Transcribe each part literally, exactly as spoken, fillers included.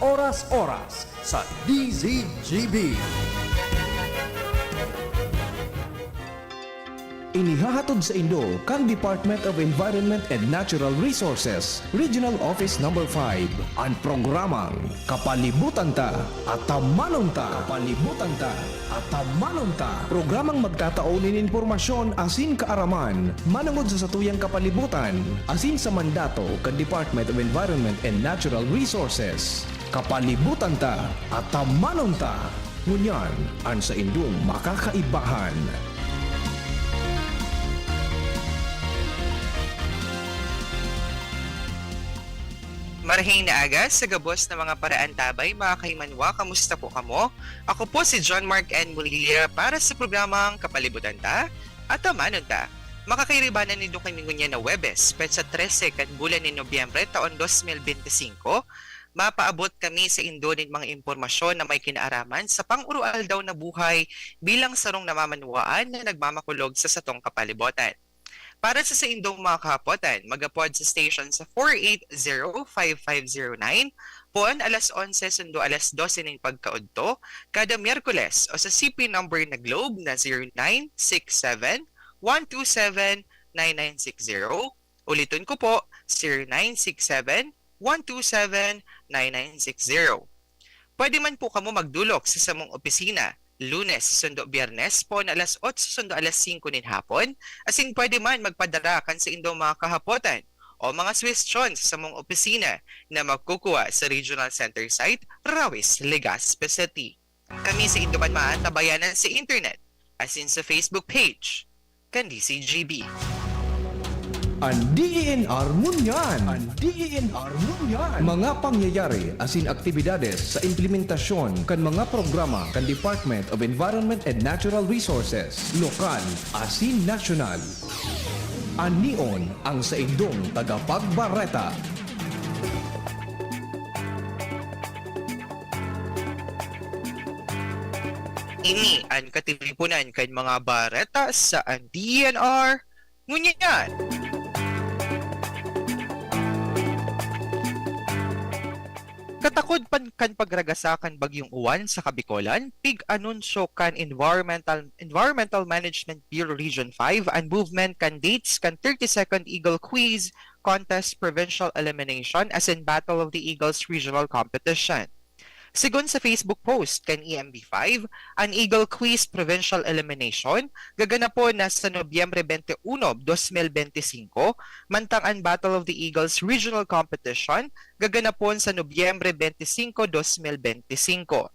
Oras-oras sa D Z G B. Inihahatod sa indo kan Department of Environment and Natural Resources, Regional Office Number five, an programang Kapalibutan Ta, Atamanon Ta. Kapalibutan Ta, Atamanon Ta. Programang magtatao nin impormasyon asin kaaraman manongod sa satuyang kapalibutan asin sa mandato kan Department of Environment and Natural Resources. Kapalibutan Ta, Atamanon Ta. Ngunyan, an saindong makakaibahan. Marhay na aga sa gabos na mga paraantabay, mga kaimanwa, kamusta po kamo? Ako po si John Mark N. Mulira para sa programang Kapalibutan Ta, Atamanon Ta. Makakairibanan nindo kami ngunyan na Huwebes, petsa trese kan bulan nin Nobyembre, taon dos mil bente singko. Mapaabot kami sa indo nin mga impormasyon na may kinaaraman sa pang-aroaldaw na buhay bilang sarong namamanwaan na nagmamakulog sa satong kapalibotan. Para sa saindong mga kahapotan, mag-apod sa station sa four eight zero five five zero nine, poon alas onse sundo alas dose nin pagkaudto, kada Miyerkules, o sa C P number na Globe na zero nine six seven, one two seven, nine nine six zero. Uliton ko po, zero nine six seven, one two seven, nine nine six zero. Pwede man po kamo magdolok sa samong opisina, Lunes sundo Biyernes, poon alas otso sundo alas singko nin hapon, asin pwede man magpadara kan saindong mga kahapotan o mga suhestyon sa samong opisina na makukuha sa Regional Center Site, Rawis, Legazpi City. Kami saindo man maantabayanan sa internet, asin sa Facebook page kan D Z G B. An D E N R ngunyan. An D E N R ngunyan. Mga pangyayari asin aktibidades sa implementasyon kan mga programa kan Department of Environment and Natural Resources, lokal asin nasyonal. An N E O N, ang saindong tagapagbareta. Ini an katiriponan kan mga bareta sa N D N R ngunyan. Katakod pan kan pagragasa kan Bagyong Uwan sa Kabikolan, pig-anunsyo kan Environmental, Environmental Management Bureau Region five an movement kan dates kan thirty-second Eagle Quiz Contest Provincial Elimination asin Battle of the Eagles Regional Competition. Segun sa Facebook post kan E M B five, an Eagle Quiz Provincial Elimination gaganapon na sa Nobyembre twenty-one, dos mil bente singko, mantang an Battle of the Eagles Regional Competition gaganapon sa Nobyembre twenty-five, dos mil bente singko.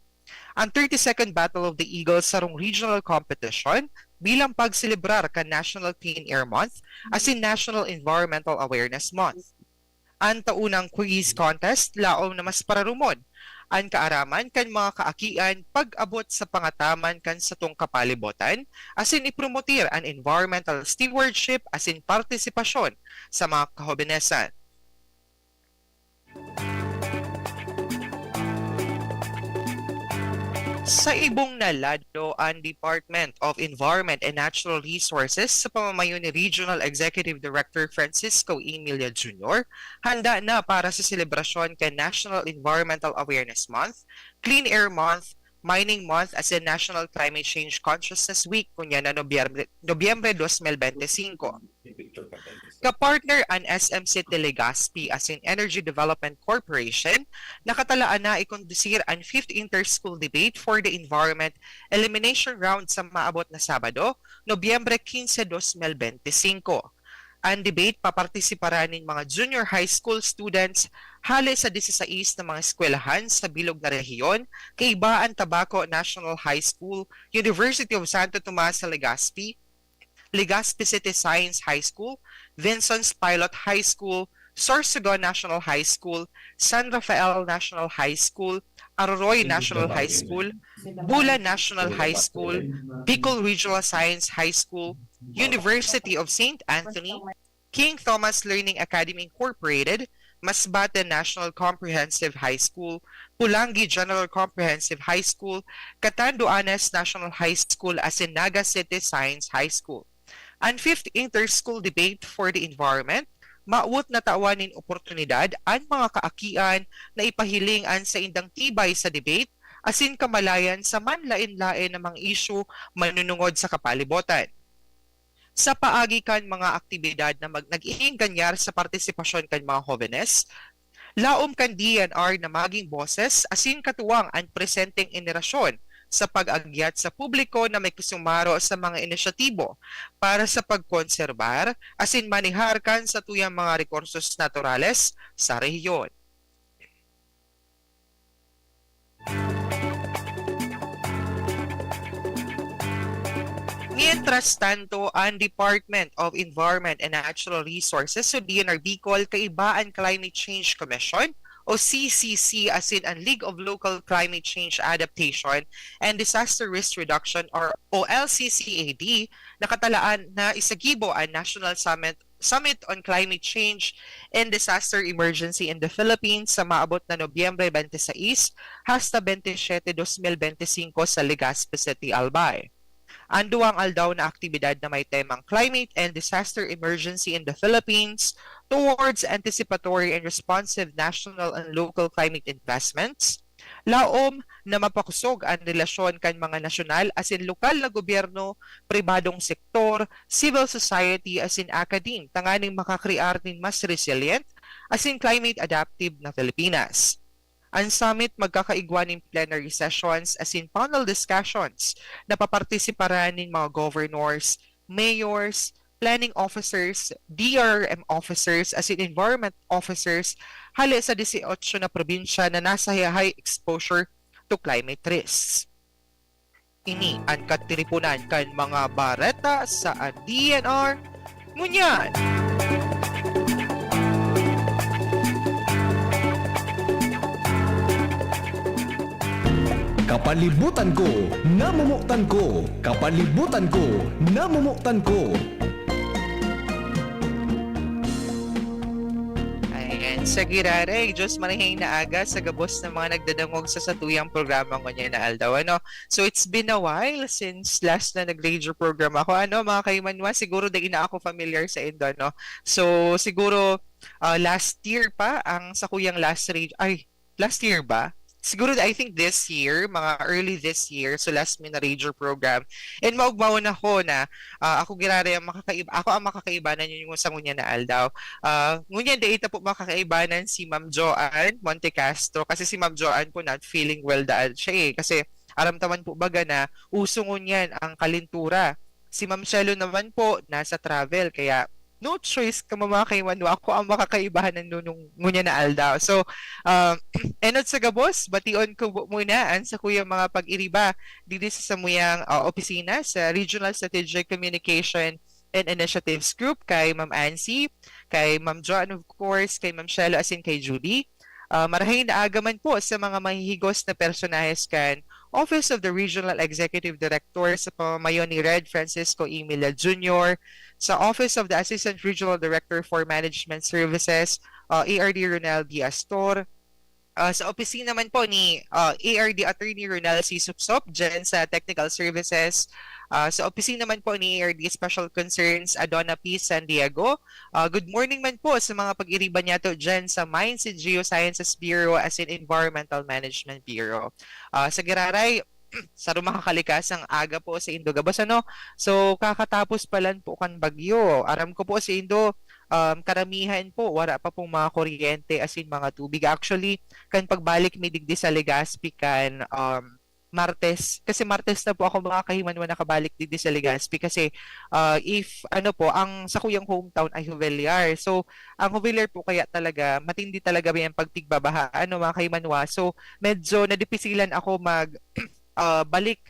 An thirty-second Battle of the Eagles sarong regional competition bilang pagselebrar kan National Clean Air Month asin National Environmental Awareness Month. An taunang quiz contest laom na mas pararumon an kaaraman kan mga kaakian pag-abot sa pangataman kan satong kapalibotan asin ipromotir an environmental stewardship asin partisipasyon sa mga kahobenesan. Sa ibong na lado, an Department of Environment and Natural Resources sa pamamayo ni Regional Executive Director Francisco Emilia Junior, handa na para sa selebrasyon kan National Environmental Awareness Month, Clean Air Month, Mining Month asin National Climate Change Consciousness Week, ngunyan na Nobyembre, Nobyembre dos mil bente singko. Kapartner an S M City Legazpi asin Energy Development Corporation, nakatalaan na ikondusir an fifth Inter-School Debate for the Environment Elimination Round sa maabot na Sabado, Nobyembre quince, dos mil bente singko. An debate papartisiparan nin mga junior high school students hale sa disisais na mga eskwelahan sa bilog na rehiyon, kaiba an Tabaco National High School, University of Santo Tomas sa Legazpi, Legazpi City Science High School, Vinson's Pilot High School, Sorsogon National High School, San Rafael National High School, Aroroy National High School, Bulan National High School, Bicol Regional Science High School, University of Saint Anthony, King Thomas Learning Academy Incorporated, Masbate National Comprehensive High School, Pulangi General Comprehensive High School, Catanduanes National High School asin Naga City Science High School. An fifth Inter-School Debate for the Environment mawot na tawan nin oportunidad an mga kaakian na ipahiling an saindang tibay sa debate asin kamalayan sa manlaen-laen na mga isyu manunungod sa kapalibotan. Sa paagi kan mga aktibidad na mag-, nag-iingganyar sa partisipasyon kan mga hobenes, laom kan D N R na magin boses asin katuwang an presenteng henerasyon sa pag-agyat sa publiko na makisumaro sa mga inisyatibo para sa pagkonserbar asin manehar kan satuyang mga rekursos naturales sa rehiyon. Mientras tanto, ang Department of Environment and Natural Resources o D N R Bicol kaiba an Climate Change Commission o C C C asin ang League of Local Climate Change Adaptation and Disaster Risk Reduction or o L C C A D nakatalaan na isagibo an National Summit Summit on Climate Change and Disaster Emergency in the Philippines sa maabot na Nobyembre twenty-six hasta twenty-seven, twenty twenty-five sa Legazpi City, Albay. Ang duwang aldaw na aktibidad na may temang Climate and Disaster Emergency in the Philippines, Towards Anticipatory and Responsive National and Local Climate Investments, laom na mapakosog an relasyon kan mga nasyonal asin lokal na gobyerno, pribadong sektor, civil society asin academe tanganing makakrear nin mas resilient asin climate adaptive na Pilipinas. Ang summit magkakaigwa nin plenary sessions asin panel discussions na papartisiparan nin mga governors, mayors, planning officers, D R R M officers asin environment officers hale sa dieciocho na probinsya na nasa high exposure to climate risks. Ini an katiriponan kan mga bareta sa D N R ngunyan. Kapalibutan ko, namomotan ko. Kapalibutan ko, namomotan ko. Ayan, sa giraray, Diyos marihing na aga sa gabos na mga nagdadangog sa satuyang programa ngunyan na aldaw, ano? So, it's been a while since last na nag-radio program ako, ano, mga kaimanwa? Siguro dai na ako familiar sa indo, no? So, siguro, ah, last year pa ang sakuyang last radio, ay, last year ba? Siguro, I think this year, mga early this year, so last mi na radio program. And maugmahon ako na, ah, ako giraray ang makakaiba, ako ang makakaibanan ninyo sa ngunyan na aldaw. Ah, ngunyan dai ta po makakaibanan si Ma'am Joanne Montecastro, kasi si Ma'am Joanne po not feeling well daan siya, eh. Kasi aram ta man po baga na uso ngunyan ang kalentura. Si Ma'am Shelo naman po nasa travel, kaya no choice kamo, mga kaimanwa, ako ang makakaibahan ng nunung ngunyan na aldaw. So, um, enot sa gabos, bation ko bu-, muna an sakuyang mga pag-iriba digdi sa samuyang, ah, opisina sa Regional Strategic Communication and Initiatives Group, kay Ma'am Ancy, kay Ma'am Joan, of course, kay Ma'am Shelo, asin kay Judy. Ah, marhay na aga man po sa mga mahihigos na personahes kan Office of the Regional Executive Director sa pamamayo ni Red Francisco Emilia Junior, sa Office of the Assistant Regional Director for Management Services, ah, A R D Ronel D Astor, ah, sa opisina man po ni, ah, A R D Attorney Ronel C Supsup, dyan sa Technical Services, ah, sa opisina man po ni A R D Special Concerns, Adona P San Diego. Ah, good morning man po sa mga pag-iriba niyato dyan sa Mines and Geosciences Bureau asin Environmental Management Bureau. Ah, sa giraray, saro makakalikasang aga po sa indo gabos, ano? So, kakatapos pa lang po kan bagyo. Aram ko po sa indo, um, karamihan po, wara pa pong mga kuryente, asin mga tubig. Actually, kan pagbalik mi digdi sa Legazpi kan, um, Martes, kasi Martes na po ako, mga kahimanwa, nakabalik digdi sa Legazpi kasi, ah, if, ano po, ang sakuyang hometown ay Jovellar. So, ang Jovellar po kaya talaga, matindi talaga yan pagpigbabaha, ano, mga kahimanwa. So, medyo nadipisilan ako mag, ah, balik,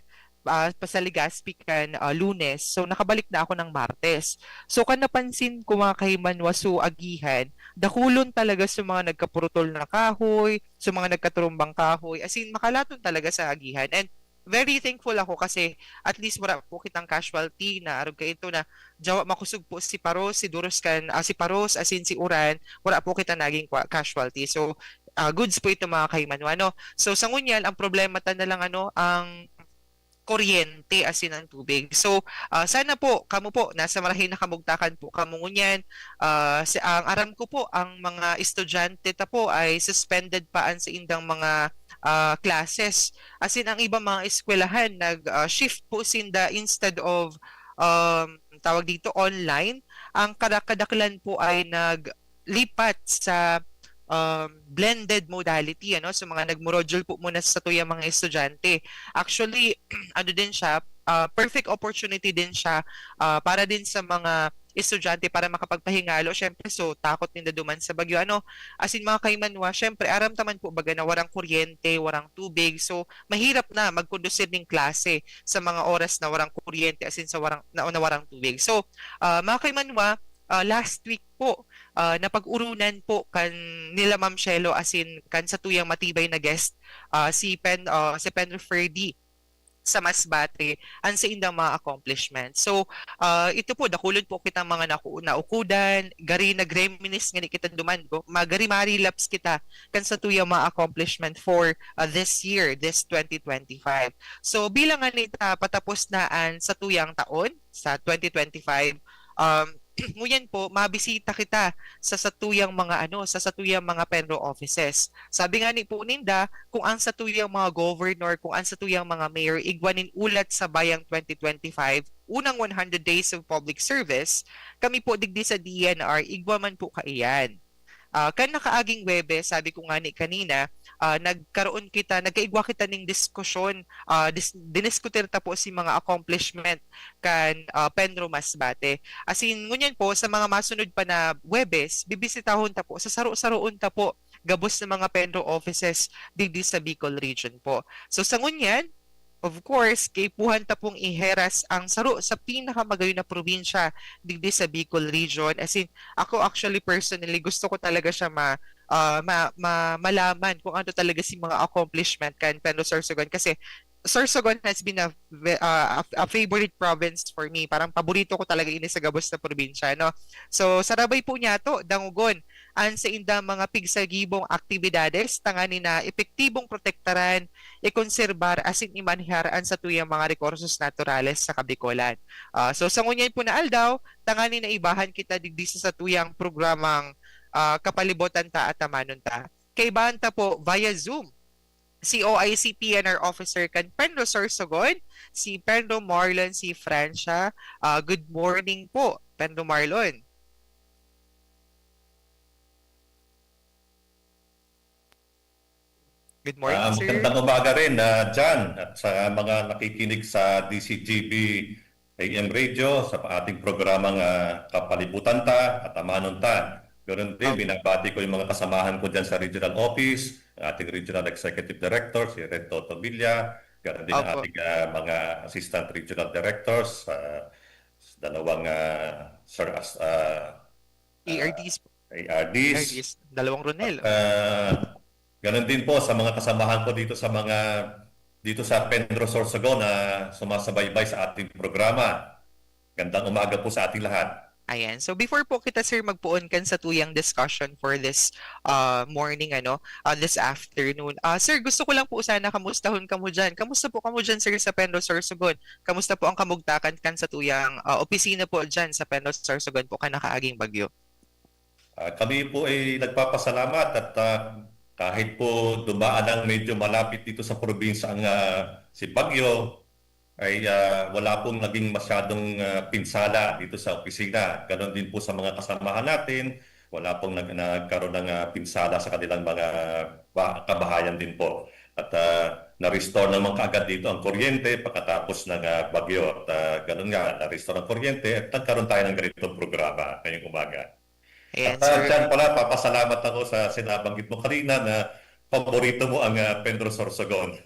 ah, pa sa Legazpi kan, ah, Lunes. So, nakabalik na ako ng Martes. So, kan napansin ko, mga kahimanwa, so agihan, dakulon talaga sa mga nagkapurutol na kahoy, sa mga nagkaturumbang kahoy. As in, makalaton talaga sa agihan. And very thankful ako kasi at least wala po kitang casualty na arog kaito na jawa makosog po si Paros, si Duros kan, ah, si Paros, as in si Uran, wala po kita naging kwa-, casualty. So, ah, goods po ito, mga kahimanwa, no? So, sa ngunyan, ang problema ta na lang, ano, ang kuryente asin ang tubig. So, ah, sana po, kamo po, nasa marahay na kamugtakan po kamo ngunyan. Ah, si, ang aram ko po, ang mga estudyante ta po ay suspended pa an saindang mga, ah, classes. Asin ang ibang mga eskwelahan nag, ah, shift po sinda instead of, um, tawag dito, online. Ang kadakadaklan po ay naglipat sa, um, blended modality, ano? So, mga nagmo-module po muna sa satuyang mga estudyante. Actually, ano din siya, ah, perfect opportunity din siya, ah, para din sa mga estudyante para makapagpahingalo. Siyempre, so, takot ninda duman sa bagyo, ano? Asin mga kaimanwa, siyempre, aram ta man po baga na warang kuryente, warang tubig. So, mahirap na magkondusir ning klase sa mga oras na warang kuryente, asin sa warang, na, na warang tubig. So, ah, mga kaimanwa, ah, last week po, ah, napag-urunan po kan nila Ma'am Shelo asin kan satuyang matibay na guest, ah, si Pen, ah, si Penro Ferdy sa Masbate, ang saindang mga accomplishments. So, ah, ito po, dakulon po kitang mga naku-, naukudan, gari nag-reminisce ngani kita duman, go-, ma-, gari ma-relapse kita kan satuyang mga accomplishment for, ah, this year, this twenty twenty-five. So, bilang ngani ta patapos na an satuyang taon, sa twenty twenty-five, um, ngunyan po, mabisita kita sa satuyang mga, ano, sa satuyang mga Penro offices. Sabi ngani po ninda, kung ang satuyang mga governor, kung ang satuyang mga mayor, igwa nin ulat sa bayang twenty twenty-five, unang one hundred days of public service, kami po digdi sa D E N R, igwa man po kaiyan. Ah, kan nakaaging Huwebes, sabi ko ngani kanina, ah, nagkaroon kita, nagkaigwa kita ning diskusyon, ah, dis-, diniskutir ta po si mga accomplishment kan, ah, Penro Masbate. Asin, ngunyan po, sa mga masunod pa na Huwebes, bibisitahon ta po, sasaro-saroon ta po gabos na mga Penro offices digdi sa Bicol Region po. So, sa ngunyan, of course, kaipuhan ta pong iheras ang saro sa pinakamagayon na probinsya digdi sa Bicol Region. Asin, ako actually personally, gusto ko talaga siya ma-, ah, ma-, ma-, malaman kung ano talaga si mga accomplishment kan Penro Sorsogon. Kasi Sorsogon has been a ve-, ah, a, a favorite province for me. Parang paborito ko talaga ini sa gabos na probinsya, no? So, sarabay po niyato, dangogon an saindang mga pigsagibong aktibidades tanganing na epektibong protektaran, ikonserbar asin imanehar an satuyang mga rekursos naturales sa Kabikolan. Ah, so, sa ngunyan po na aldaw, tanganing naibahan kita digdi sa satuyang programang, ah, Kapalibotan Ta, Atamanon Ta. Kaibahan ta po via Zoom si O I C P N R Officer kan Penro Sorsogon, si Penro Marlon C. Francia. Ah, good morning po, Penro Marlon. Good morning, Ah, sir. Magandang umaga rin, ah, Jan, at sa mga nakikinig sa D C G B A M Radio, sa ating programang, ah, Kapalibutan Ta, Atamanon Ta. Ganoon din, Opo. binabati ko yung mga kasamahan ko dyan sa regional office, ang ating regional executive director, si Red Toto Villa, ganoon din ang Opo. ating, ah, mga assistant regional directors, ah, dalawang, ah, Sir As-, ah, A R Ds po. A R Ds. A R Ds, dalawang Ronel. At, ah, ganun din po sa mga kasamahan ko dito sa mga, dito sa Penro Sorsogon na sumasabaybay sa ating programa. Gandang umaga po sa ating lahat. Ayan. So, before po kita, sir, magpoon kan satuyang discussion for this, ah, morning, ano, ah, this afternoon. Ah, sir, gusto ko lang po sana kamustahon kamo dyan. Kamusta po kamo dyan, sir, sa Penro Sorsogon? Kamusta po ang kamugtakan kan satuyang, ah, opisina po dyan sa Penro Sorsogon po kan nakaaging bagyo? Ah, kami po ay nagpapasalamat at, ah, kahit po dumaan ang medyo malapit dito sa probinsya ang, ah, si Bagyo, ay, ah, wala pong naging masyadong, ah, pinsala dito sa opisina. Ganon din po sa mga kasamahan natin, wala pong nag-, nagkaroon ng, ah, pinsala sa kanilang mga ba-, kabahayan din po. At, ah, na-restore naman kaagad dito ang kuryente pagkatapos ng, ah, bagyo. At, ah, ganun nga, na-restore ang kuryente at nagkaroon tayo ng ganitong programa ngayong umaga. Ayan, At, ah, sir. Jan pala, papasalamat ako sa sinabanggit mo kanina na paborito mo ang, ah, Penro Sorsogon.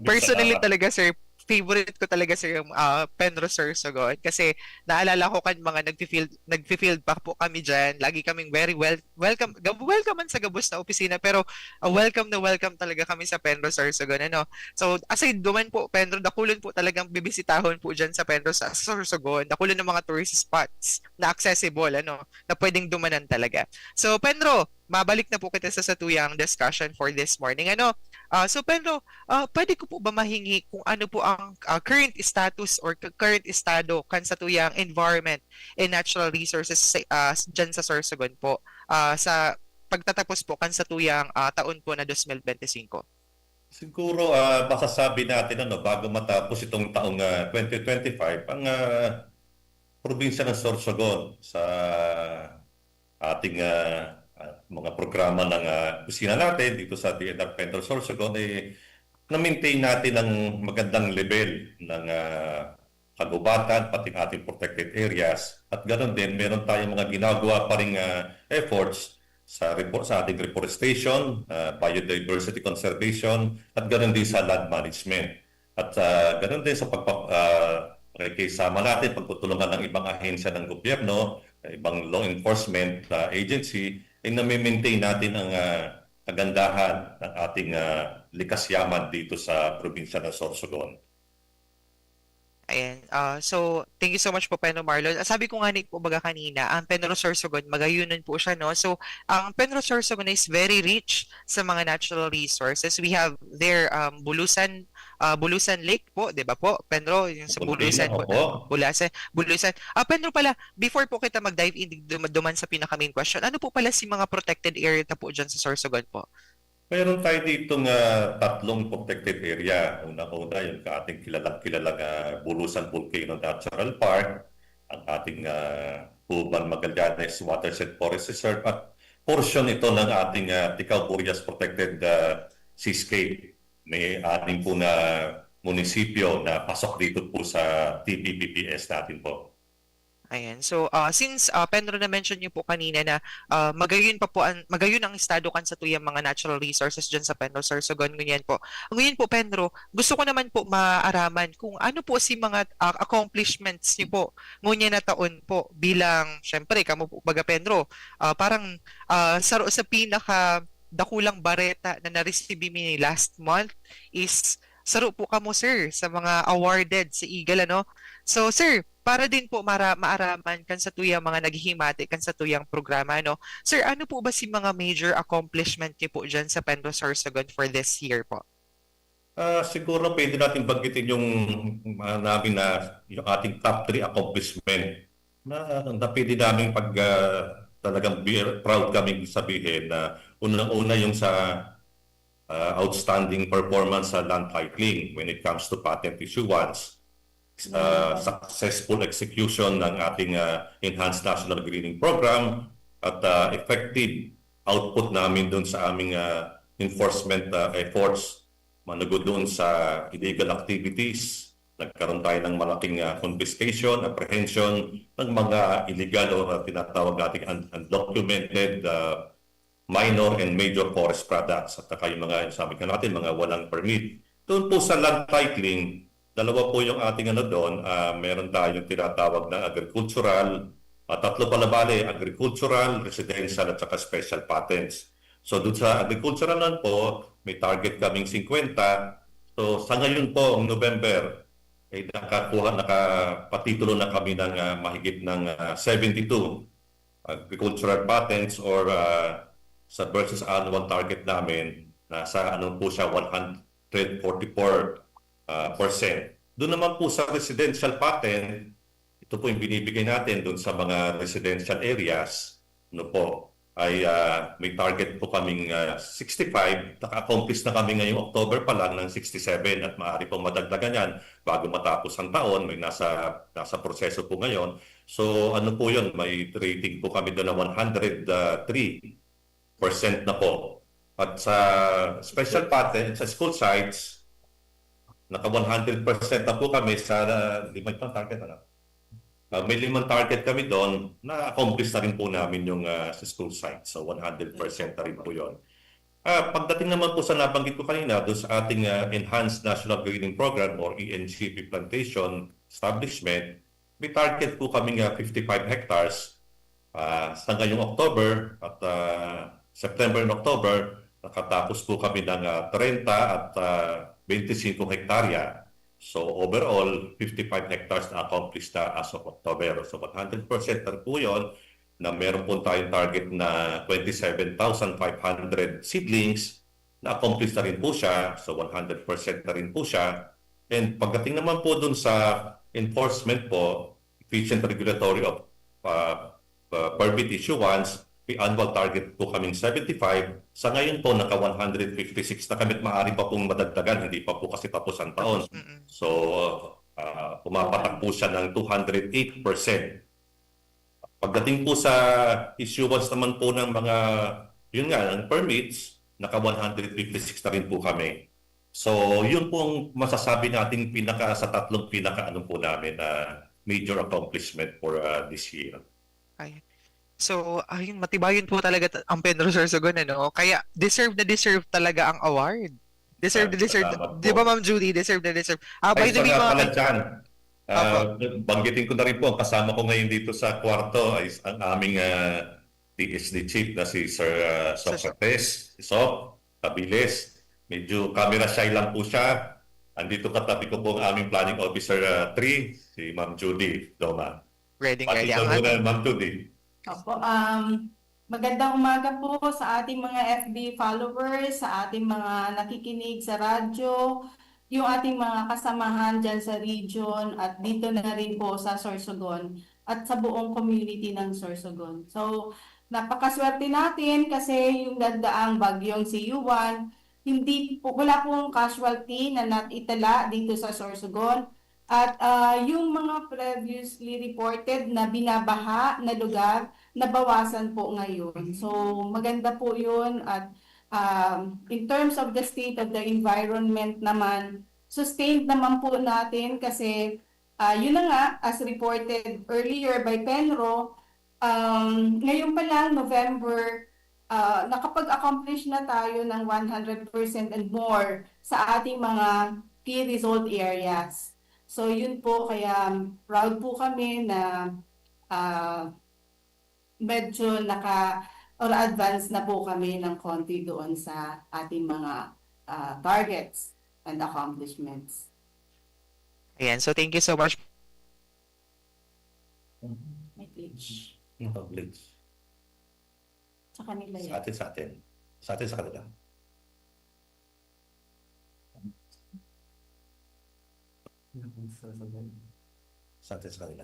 Personally Salamat. talaga, sir, favorite ko talaga, sir, yung, ah, Penro Sorsogon. Kasi naalala ko kan mga nagfi-field, nagfi-field pa po kami dyan. Lagi kaming very well, welcome, gab-, welcome man sa gabos na opisina. Pero, ah, welcome na welcome talaga kami sa Penro Sorsogon. Ano? So, aside duman po, Penro, dakulon po talagang bibisitahon po dyan sa Penro sa Sorsogon. Dakulon ng mga tourist spots na accessible, ano, na pwedeng dumanan talaga. So, Penro, mabalik na po kita sa satuyang discussion for this morning. Ano, Ah, so Pedro, ah, pwede ko po ba mahingi kung ano po ang, ah, current status or cu-, current estado kan satuyang environment and natural resources sa, ah, diyan sa Sorsogon po, ah, sa pagtatapos po kan satuyang, ah, taon po na dos mil bente singko? Siguro, ah, masasabi natin, ano, bago matapos itong taong, ah, twenty twenty-five, ang, ah, probinsya ng Sorsogon sa ating, ah, ah, mga programa ng, ah, opisina natin dito sa D N R Federal Sorsogon, eh, na-maintain natin ang magandang level ng, ah, kagubatan, pati ating protected areas. At ganoon din, meron tayong mga ginagawa pa ring, ah, efforts sa repo-, sa ating reforestation, ah, biodiversity conservation, at ganoon din sa land management. At, ah, ganoon din sa pagpa-, ah, pakikisama natin, pagtutulungan ng ibang ahensya ng gobyerno, ibang law enforcement, ah, agency, ay nami-maintain natin ang, ah, kagandahan ng ating, ah, likas yaman dito sa probinsya ng Sorsogon. Ayan. Ah, so, thank you so much po, Pedro Marlon. Ah, sabi ko nga ni po baga kanina, ang Pedro Sorsogon, magayunon po siya, no? So, ang Pedro Sorsogon is very rich sa mga natural resources. We have there, um, Bulusan, ah, Bulusan Lake po, di ba po, Pedro? Yung sa Bulusan, Bulusan, opo. Bulasan, Bulusan. Ah, Pedro pala, before po kita mag-dive in dum-, duman sa pinaka-main question, ano po pala si mga protected area ta po dyan sa Sorsogon po? Meron tayo ditong, ah, tatlong protected area. Unang-una, yung ating kilalang-kilalang, ah, Bulusan Volcano Natural Park, ang ating, ah, Guban Magallanes Watershed Forest Reserve, at portion ito ng ating, ah, Ticao-Burias Protected, ah, Seascape. May anim po na munisipyo na pasok dito po sa T B P P S natin po. Ayan. So, ah, since, ah, Pedro, na-mention niyo po kanina na, ah, magayon pa po an-, magayon ang estado kan satuyang mga natural resources diyan sa Pedro Sorsogon, ngunyan po. Ngunyan po, Pedro, gusto ko naman po maaraman kung ano po si mga, ah, accomplishments niyo po ngunyan na taon po bilang, siyempre, kamo po, baga, Pedro, ah, parang, ah, saro sa pinaka dakulang bareta na na-receive mi last month is saro po kamo, sir, sa mga awarded sa Eagle, ano? So, sir, para din po mara-, maaraman kan satuyang mga naghihimati kan satuyang programa, no? Sir, ano po ba si mga major accomplishment niyo po diyan sa Pedro Sorsogon for this year po? Ah, siguro pwede natin banggitin yung, ah, namin na yung ating top three accomplishment na, na pwede namin pag, ah, talagang be-, proud kaming sabihin na unang-una yung sa, ah, outstanding performance sa land titling when it comes to patent issuance, ah, successful execution ng ating, ah, Enhanced National Greening Program, at, ah, effective output namin dun sa aming, ah, enforcement, ah, efforts, manugod doon sa illegal activities. Nagkaroon tayo ng malaking, ah, confiscation, apprehension ng mga illegal o, ah, tinatawag nating un-, undocumented, ah, minor and major forest products, at saka yung mga, sabi ka natin, mga walang permit. Doon po sa land titling, dalawa po yung ating ano doon, ah, meron tayong tinatawag na agricultural, ah, tatlo pala bale, agricultural, residential, at saka special patents. So, doon sa agricultural naman po, may target kaming fifty. So, sa ngayon po, ang November, ay nakakuha, nakapatitulo na kami ng, ah, mahigit ng, ah, seventy-two agricultural patents, or, ah, sa versus annual target namin, nasa ano po siya, one hundred forty-four, ah, percent. Doon naman po sa residential patent, ito po yung binibigay natin doon sa mga residential areas, ano po, ay, ah, may target po kaming, ah, sixty-five. Naka-accomplish na kami ngayong October pa lang ng sixty-seven at maaari pong madagdagan yan bago matapos ang taon. May nasa, nasa proseso po ngayon. So, ano po yun, may rating po kami doon na one hundred three percent na po. At sa special patent, sa school sites, naka one hundred percent na po kami sa, ah, lima itong target, ano? Ah, may limang target kami doon, na-accomplish na rin po namin yung, ah, sa school sites. So, one hundred percent na rin po yun. Ah, pagdating naman po sa nabanggit ko kanina, doon sa ating, ah, Enhanced National Greening Program or E N G P Plantation Establishment, may target po kaming, ah, fifty-five hectares. Ah, sa ngayong October at, ah, September and October, nakatapos po kami ng, ah, treinta at, ah, twenty-five hektarya. So, overall, fifty-five hectares na accomplished na as of October. So, one hundred percent na po yun na meron po tayong target na twenty-seven thousand five hundred seedlings na-accomplish na rin po siya. So, one hundred percent na rin po siya. And pagdating naman po dun sa enforcement po, efficient regulatory of, uh, uh, permit issuance, may annual target po kaming seventy-five. Sa ngayon po, naka one hundred fifty-six na kami at maaari pa pong madagdagan, hindi pa po kasi tapos ang taon. Mm-mm. So, uh, pumapatak po siya ng two hundred eight percent. Pagdating po sa issuance naman po ng mga, yun nga, ng permits, naka one hundred fifty-six na rin po kami. So, yun po ang masasabi natin pinaka, sa tatlong pinaka, ano po namin, na major accomplishment for, uh, this year. Ay. So, ayun, matibayon po talaga ta- ang Penro Sorsogon, ano? Kaya deserve na deserve talaga ang award. Deserve na Ay, deserve. salamat Di ba, po. Ma'am Judy? Deserve na deserve. Ah, by Ay, the way, isa nga mga pala kay- dyan. Ah, Opo. banggitin ko na rin po, ang kasama ko ngayon dito sa kwarto ay ang aming, ah, T S D chief na si Sir, ah, Sir- Socrates Sok Cabiles. Medyo camera shy lang po siya. Andito katabi ko po ang aming planning officer, ah, three, si Ma'am Judy Doma. Ready, Pati ready. ikaw Ang muna, ating Ma'am Judy. Opo, um, magandang umaga po sa ating mga F B followers, sa ating mga nakikinig sa radyo, yung ating mga kasamahan dyan sa region at dito na rin po sa Sorsogon at sa buong community ng Sorsogon. So, napakaswerte natin kasi yung nagdaang bagyong si Yuan, hindi po, wala pong casualty na naitala dito sa Sorsogon. At ah, yung mga previously reported na binabaha na lugar, nabawasan po ngayon. So, maganda po yun. At um, in terms of the state of the environment naman, sustained naman po natin kasi ah, yun na nga, as reported earlier by Penro, um, ngayon pa lang, November, ah, nakapag-accomplish na tayo ng one hundred percent and more sa ating mga key result areas. So yun po, kaya proud po kami na ah, medyo naka or advance na po kami ng konti doon sa ating mga ah, targets and accomplishments. Ayan, so thank you so much. May glitch. Yung pag-glitch. Sa kanila Sa yan. atin, sa atin. Sa atin, sa kanila. Sa atin, sa kanila.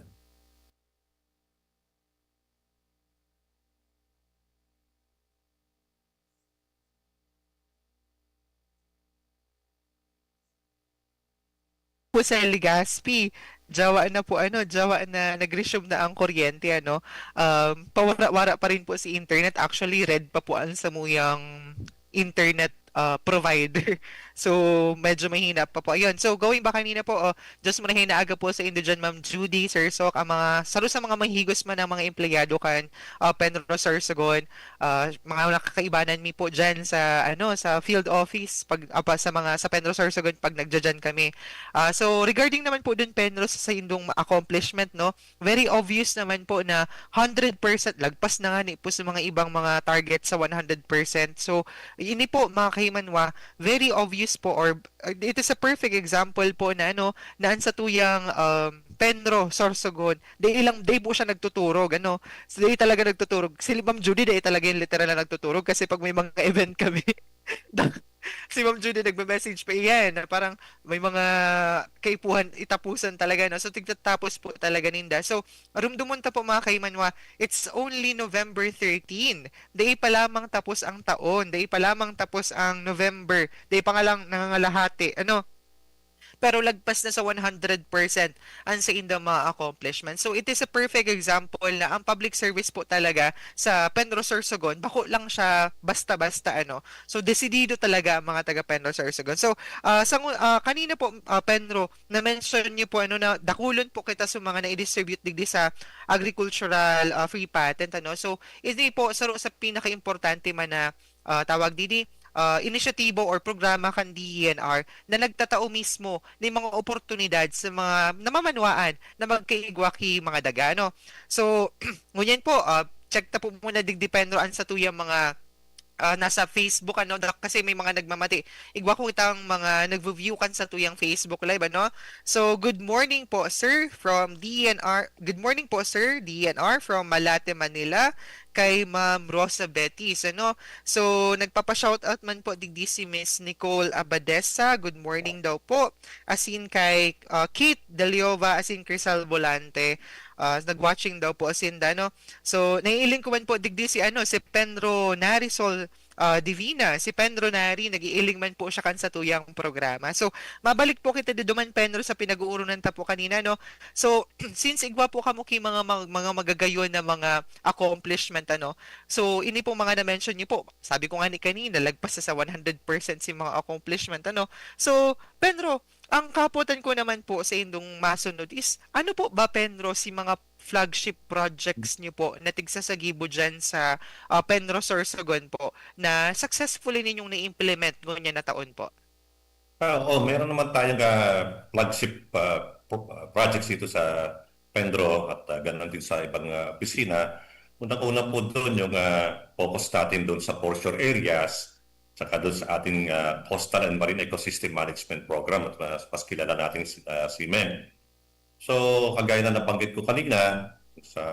Jose Legaspi, jawa na po ano, jawa na nag-resume na ang kuryente, ano. Um, pawara-wara pa rin po si internet. Actually, red pa po ang samuyang internet ah, provider. So, medyo mahina pa po. Ayun. So, going back kanina po, oh, just muna hinaaga po sa indo dyan, Ma'am Judy, Sir Sok, ang mga, saro sa mga mahigos man ang mga empleyado kan ah, Penro Sorsogon, ah, mga nakakaibanan mi po dyan sa, ano, sa field office, pag, apa, sa mga, sa Penro Sorsogon, pag nagdadyan kami. Ah, so, regarding naman po dun, Penro, sa, sa indong accomplishment, no, very obvious naman po na hundred percent, lagpas na nga ni po sa mga ibang mga target sa one hundred percent. So, ini po, mga kahimanwa, very obvious po, or uh, it is a perfect example po na, ano, na ang satuyang um, Penro Sorsogon, dai lang, dai po siya nagtuturog, ano. So, dai talaga nagtuturog. Si Ma'am Judy, dai talaga yung literal na nagtuturog kasi pag may mga event kami, si Ma'am Judy nagme-message pa iyan, na parang may mga kaipuhan, itapusan talaga, no? So, tigtatapos po talaga ninda. So, rumdumon ta po, mga kaimanwa, it's only November thirteen. Dai pa lamang tapos ang taon, dai pa lamang tapos ang November, dai pa nga lang nangangalahati, ano? Pero lagpas na sa one hundred percent ang sa indang mga accomplishments. So, it is a perfect example na ang public service po talaga sa Penro Sorsogon, bako lang siya basta-basta, ano. So, desidido talaga ang mga taga Penro Sorsogon. So, ah, sa ngu- ah, kanina po, ah, Penro, na-mention niyo po, ano, na dakulon po kita sa mga na-distribute digdi sa agricultural ah, free patent, ano. So, ini po saro sa pinakaimportante man na ah, tawag didi, ah, inisyatibo or programa kan D E N R na nagtatao mismo nin mga oportunidad sa mga namamanwaan na magkaigwa ki mga daga, no? So, ngunyan po, ah, check ta po muna digdi, Penro, an satuyang mga ah, nasa Facebook, ano, dak-, kasi may mga nagmamati. Igwa ko itang mga nagvo-view kan satuyang Facebook Live, ano? So, good morning po, sir, from D E N R. Good morning po, sir, D E N R from Malate, Manila. kay Ma'am Rosa Betis, ano? So, nagpapa-shoutout man po digdi si Miss Nicole Abadesa. Good morning daw po. Asin kay, ah, Kate Deliova, asin Crisal Volante. Ah, nag-watching daw po asin da, no? So, naiiling ko man po digdi si, ano, si Penro Narisol, ah, Divina. Si Penro Nari, nag-iiling man po siya kan satuyang programa. So, mabalik po kita diduman, Penro, sa pinag-uoronan ta po kanina, no? So, since igwa po kamo ki mga, mga, mga magagayon na mga accomplishment, ano? So, ini pong mga na-mention niyo po, sabi ko nga ni kanina, lagpas sa one hundred percent si mga accomplishment, ano? So, Penro, ang kapotan ko naman po sa indong masunod is, ano po ba, Penro, si mga flagship projects niyo po na tigsasagibo dyan sa, ah, Penro Sorsogon po na successfully ninyong na-implement ngunyan na taon po? Ah, oo, meron naman tayong ah, flagship ah, pro- ah, projects dito sa Penro at ah, ganun din sa ibang ah, opisina. Unang-una po doon yung ah, focus natin doon sa foreshore areas, saka doon sa ating ah, Coastal and Marine Ecosystem Management Program at mas, mas kilala natin si uh, CMEM. So, kagaya na nabanggit ko kanina, sa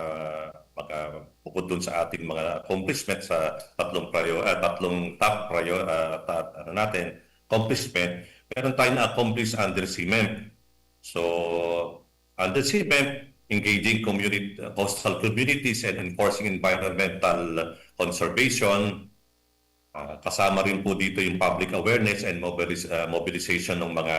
mga bukod dun sa ating mga accomplishment sa tatlong prior, ah, tatlong top prior, ah, top, ano natin, accomplishment, meron tayong na-accomplish under CMEM. So, under CMEM, engaging community, coastal communities and enforcing environmental conservation. Ah, kasama rin po dito yung public awareness and mobilis- ah, mobilization ng mga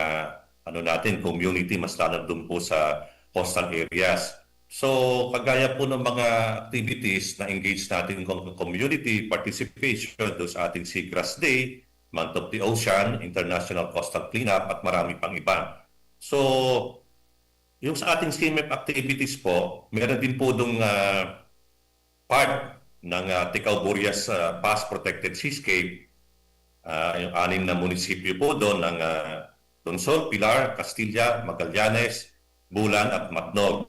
ano natin, community, mas lalo dun po sa coastal areas. So, kagaya po ng mga activities na engage natin ng community participation doon sa ating Seagrass Day, Month of the Ocean, International Coastal Cleanup, at marami pang iba. So, yung sa ating CMEP activities po, meron din po dong ah, part ng ah, Ticao-Burias ah, Pass Protected Seascape. Ah, yung anim na munisipyo po doon ng ah, Donsol, Pilar, Castilla, Magallanes, Bulan at Matnog.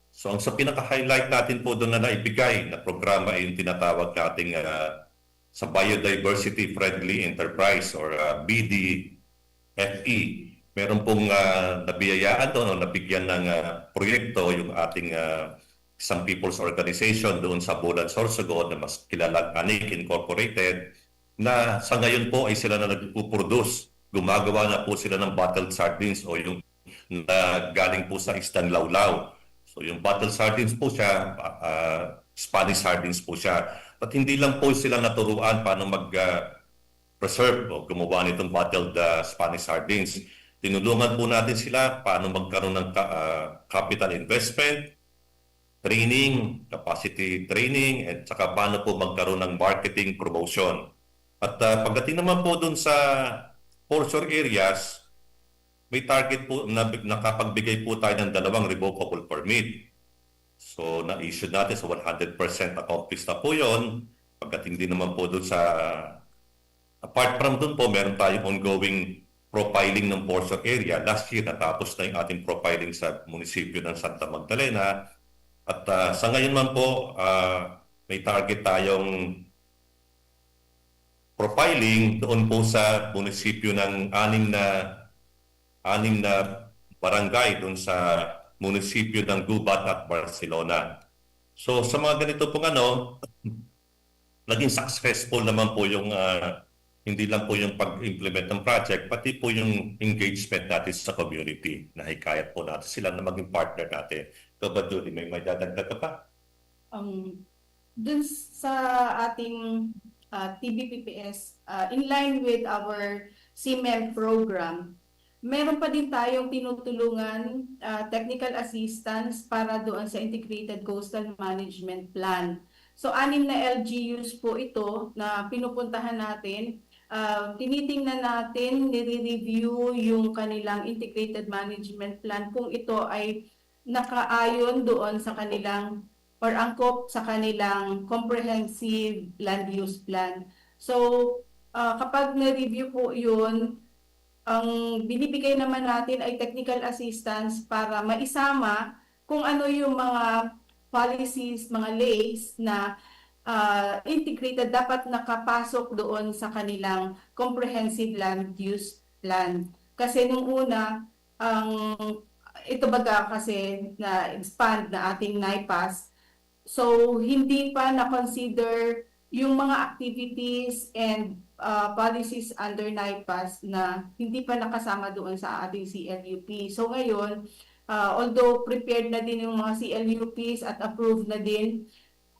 So ang sa pinaka-highlight natin po doon na naibigay na programa ay yung tinatawag nating ah, sa Biodiversity Friendly Enterprise or ah, BDFE. Meron pong ah, nabiyayaan doon o nabigyan ng ah, proyekto yung ating ah, isang people's organization doon sa Bulan, Sorsogon na mas kilalang Anik Incorporated, na sa ngayon po ay sila na nagpo-produce. Gumagawa na po sila ng bottled sardines o yung na galing po sa isdang lawlaw. So yung bottled sardines po siya, ah, Spanish sardines po siya. At hindi lang po sila naturuan paano mag ah, preserve o gumawa nitong bottled ah, Spanish sardines. Tinulungan po natin sila paano magkaroon ng ka- ah, capital investment, training, capacity training, at saka paano po magkaroon ng marketing promotion. At ah, pagdating naman po dun sa foreshore areas, may target po na nakapagbigay po tayo ng dalawang revocable permit. So, na-issue natin sa one hundred percent accomplished na po yon. Pagdating din naman po dun sa, apart from dun po, meron tayong ongoing profiling ng foreshore area. Last year, natapos na yung ating profiling sa munisipyo ng Santa Magdalena. At ah, sa ngayon man po, ah, may target tayong profiling doon po sa munisipyo ng anim na anim na barangay doon sa munisipyo ng Gubat at Barcelona. So sa mga ganito pong ano, naging successful naman po yung ah, hindi lang po yung pag-implement ng project, pati po yung engagement natin sa community. Nahikayat po natin sila na maging partner natin. Ikaw ba, Julie, may may dadagdag ka pa? Um, dun sa ating uh, T B P P S, uh, in line with our CMEM program, meron pa din tayong tinutulungan uh, technical assistance para doon sa Integrated Coastal Management Plan. So, anim na L G Us po ito na pinupuntahan natin. Uh, tinitingnan natin, nire-review yung kanilang Integrated Management Plan kung ito ay nakaayon doon sa kanilang or angkop sa kanilang comprehensive land use plan. So, uh, kapag na-review po yun, ang binibigay naman natin ay technical assistance para maisama kung ano yung mga policies, mga lays na uh, integrated, dapat nakapasok doon sa kanilang comprehensive land use plan. Kasi nung una, ang ito baga kasi na-expand na ating NIPAS, So, hindi pa na-consider yung mga activities and, ah, policies under NIPAS na hindi pa nakasama doon sa ating C L U P. So, ngayon, ah, although prepared na din yung mga C L U Ps at approved na din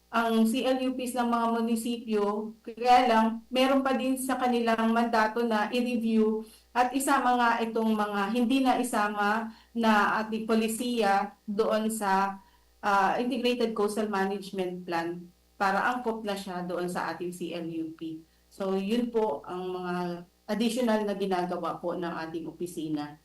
ang C L U Ps ng mga munisipyo, kaya lang meron pa din sa kanilang mandato na i-review at isama nga itong mga hindi na isama na ating polisiya doon sa, ah, Integrated Coastal Management Plan para angkop na siya doon sa ating C L U P. So, yun po ang mga additional na ginagawa po ng ating opisina.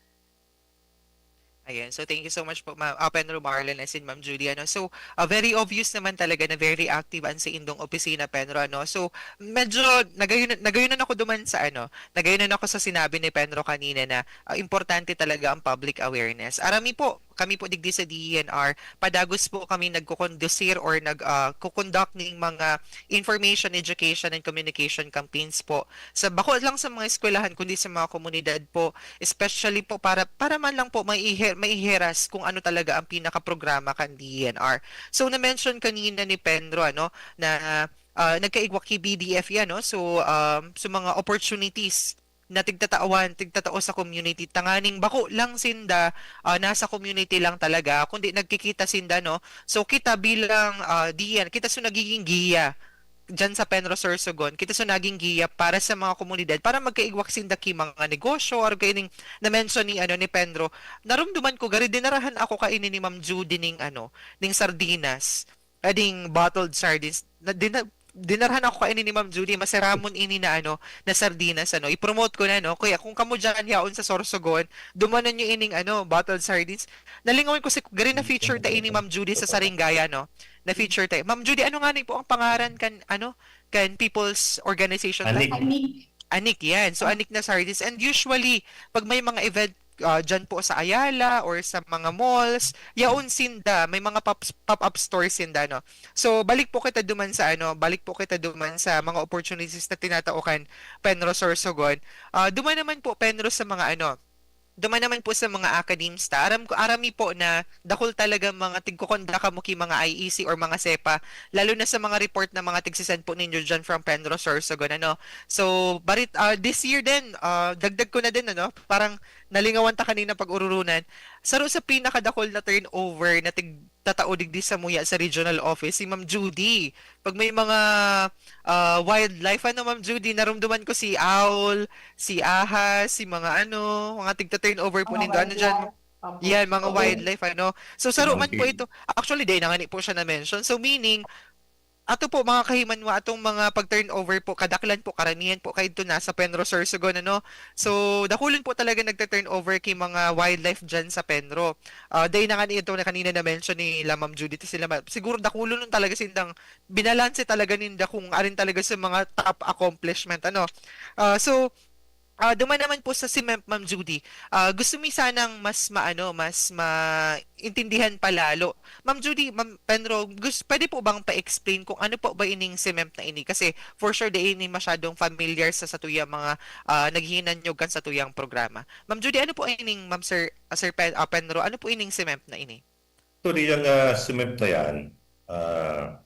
Ayan. So, thank you so much po, Ma'am, ah, Penro Marlon, as in Ma'am Judy, ano. So, ah, very obvious naman talaga na very active an saindong opisina, Penro, ano. So, medyo nagayon-, nagayonan ako duman sa, ano, nagayonan ako sa sinabi ni Penro kanina na, ah, importante talaga ang public awareness. Arami po, kami po digdi sa D E N R, padagos po kami nagkukondusir or nag, ah, kukonduct ning mga information, education, and communication campaigns po. Sa, bako lang sa mga eskwelahan, kundi sa mga komunidad po, especially po para, para man lang po maihe-, maiheras kung ano talaga ang pinakaprograma kan D E N R. So, na-mention kanina ni Penro, ano, na, ah, nagkaigwa ki B D F yan, no? So, um, so mga opportunities na tigtatawan, tigtatao sa community, tanganing bako lang sinda, ah, nasa community lang talaga, kundi nagkikita sinda, no? So, kita bilang, ah, D E N R, kita so nagiging giya diyan sa Penro Sorsogon, kita so naging giya para sa mga komunidad, para magkaigwa sinda ki mga negosyo, or kaining na-mention ni, ano, ni Penro. Narumduman ko, gari dinarahan ako kaini ni Ma'am Judy ning, ano, ning sardinas, ah, ding bottled sardines. Na, dina-, dinarahan ako kaini ni Ma'am Judy, maseramon ini na, ano, na sardinas, ano. I-promote ko na, no? Kaya kung kamo dyan, yaon sa Sorsogon, dumanan nyo ining, ano, bottled sardines. Nalingawan ko si, gari na-feature ta ini Ma'am Judy sa Saringaya, no? Na-feature ta. Ma'am Judy, ano nga ni po ang pangaran kan, ano, kan People's Organization? Anik. Anik. Anik yan. So, anik na sardines. And usually, pag may mga event, ah, dyan po sa Ayala or sa mga malls, yaon sinda, may mga pop, pop-up stores sinda, no? So, balik po kita duman sa, ano, balik po kita duman sa mga opportunities na tinatao kan Penro Sorsogon. Ah, duman naman po, Penro, sa mga, ano, duman naman po sa mga academes ta. Aram ko, arami po na dakul talaga mga tigkokonda kamo ki mga I E C or mga sepa, lalo na sa mga report na mga tigsisend po ninyo dyan from Penro Sorsogon, ano. So, barit, ah, this year din, ah, dagdag ko na din, ano, parang nalingawan ta kanina pag-ururunan. Saro sa pinakadakul na turnover na tig-, tatao digdi samuya sa regional office, si Ma'am Judy. Pag may mga, ah, wildlife, ano, Ma'am Judy, narumduman ko si owl, si ahas, si mga, ano, mga tigta-turnover po Mga nindo. Ano dyan? wildlife. Opo. Yan, mga Oo. Wildlife, ano. So, saro man po Okay. ito. Actually, dahil na nga ni po siya na-mention. So, meaning, ato po, mga kahimanwa, atong mga pag-turnover po, kadaklan po, karamihan po, kaidto na sa Penro Sorsogon, ano. So, dakulon po talaga nagta-turnover ki mga wildlife dyan sa Penro. Ah, dahil na nga ni ito na kanina na-mention ni la Ma'am Judy, ta sila, ma-, siguro dakulon nun talaga sindang binalanse talaga ninda kung arin talaga sa mga top accomplishment, ano. Ah, so, ah, duman naman po sa CMEMP, Ma'am Judy, ah, gusto mi sanang mas maano, mas maintindihan pa lalo. Ma'am Judy, Ma'am Penro, gus-, pwede po bang pa-explain kung ano po ba ining CMEMP na ini? Kasi for sure, di ini masyadong familiar sa satuyang mga, ah, naghihinanyog kan satuyang programa. Ma'am Judy, ano po ining, Ma'am Sir, ah, Sir Pen-, ah, Penro, ano po ining CMEMP na ini? Actually, yung, ah, CMEMP na yan, ah,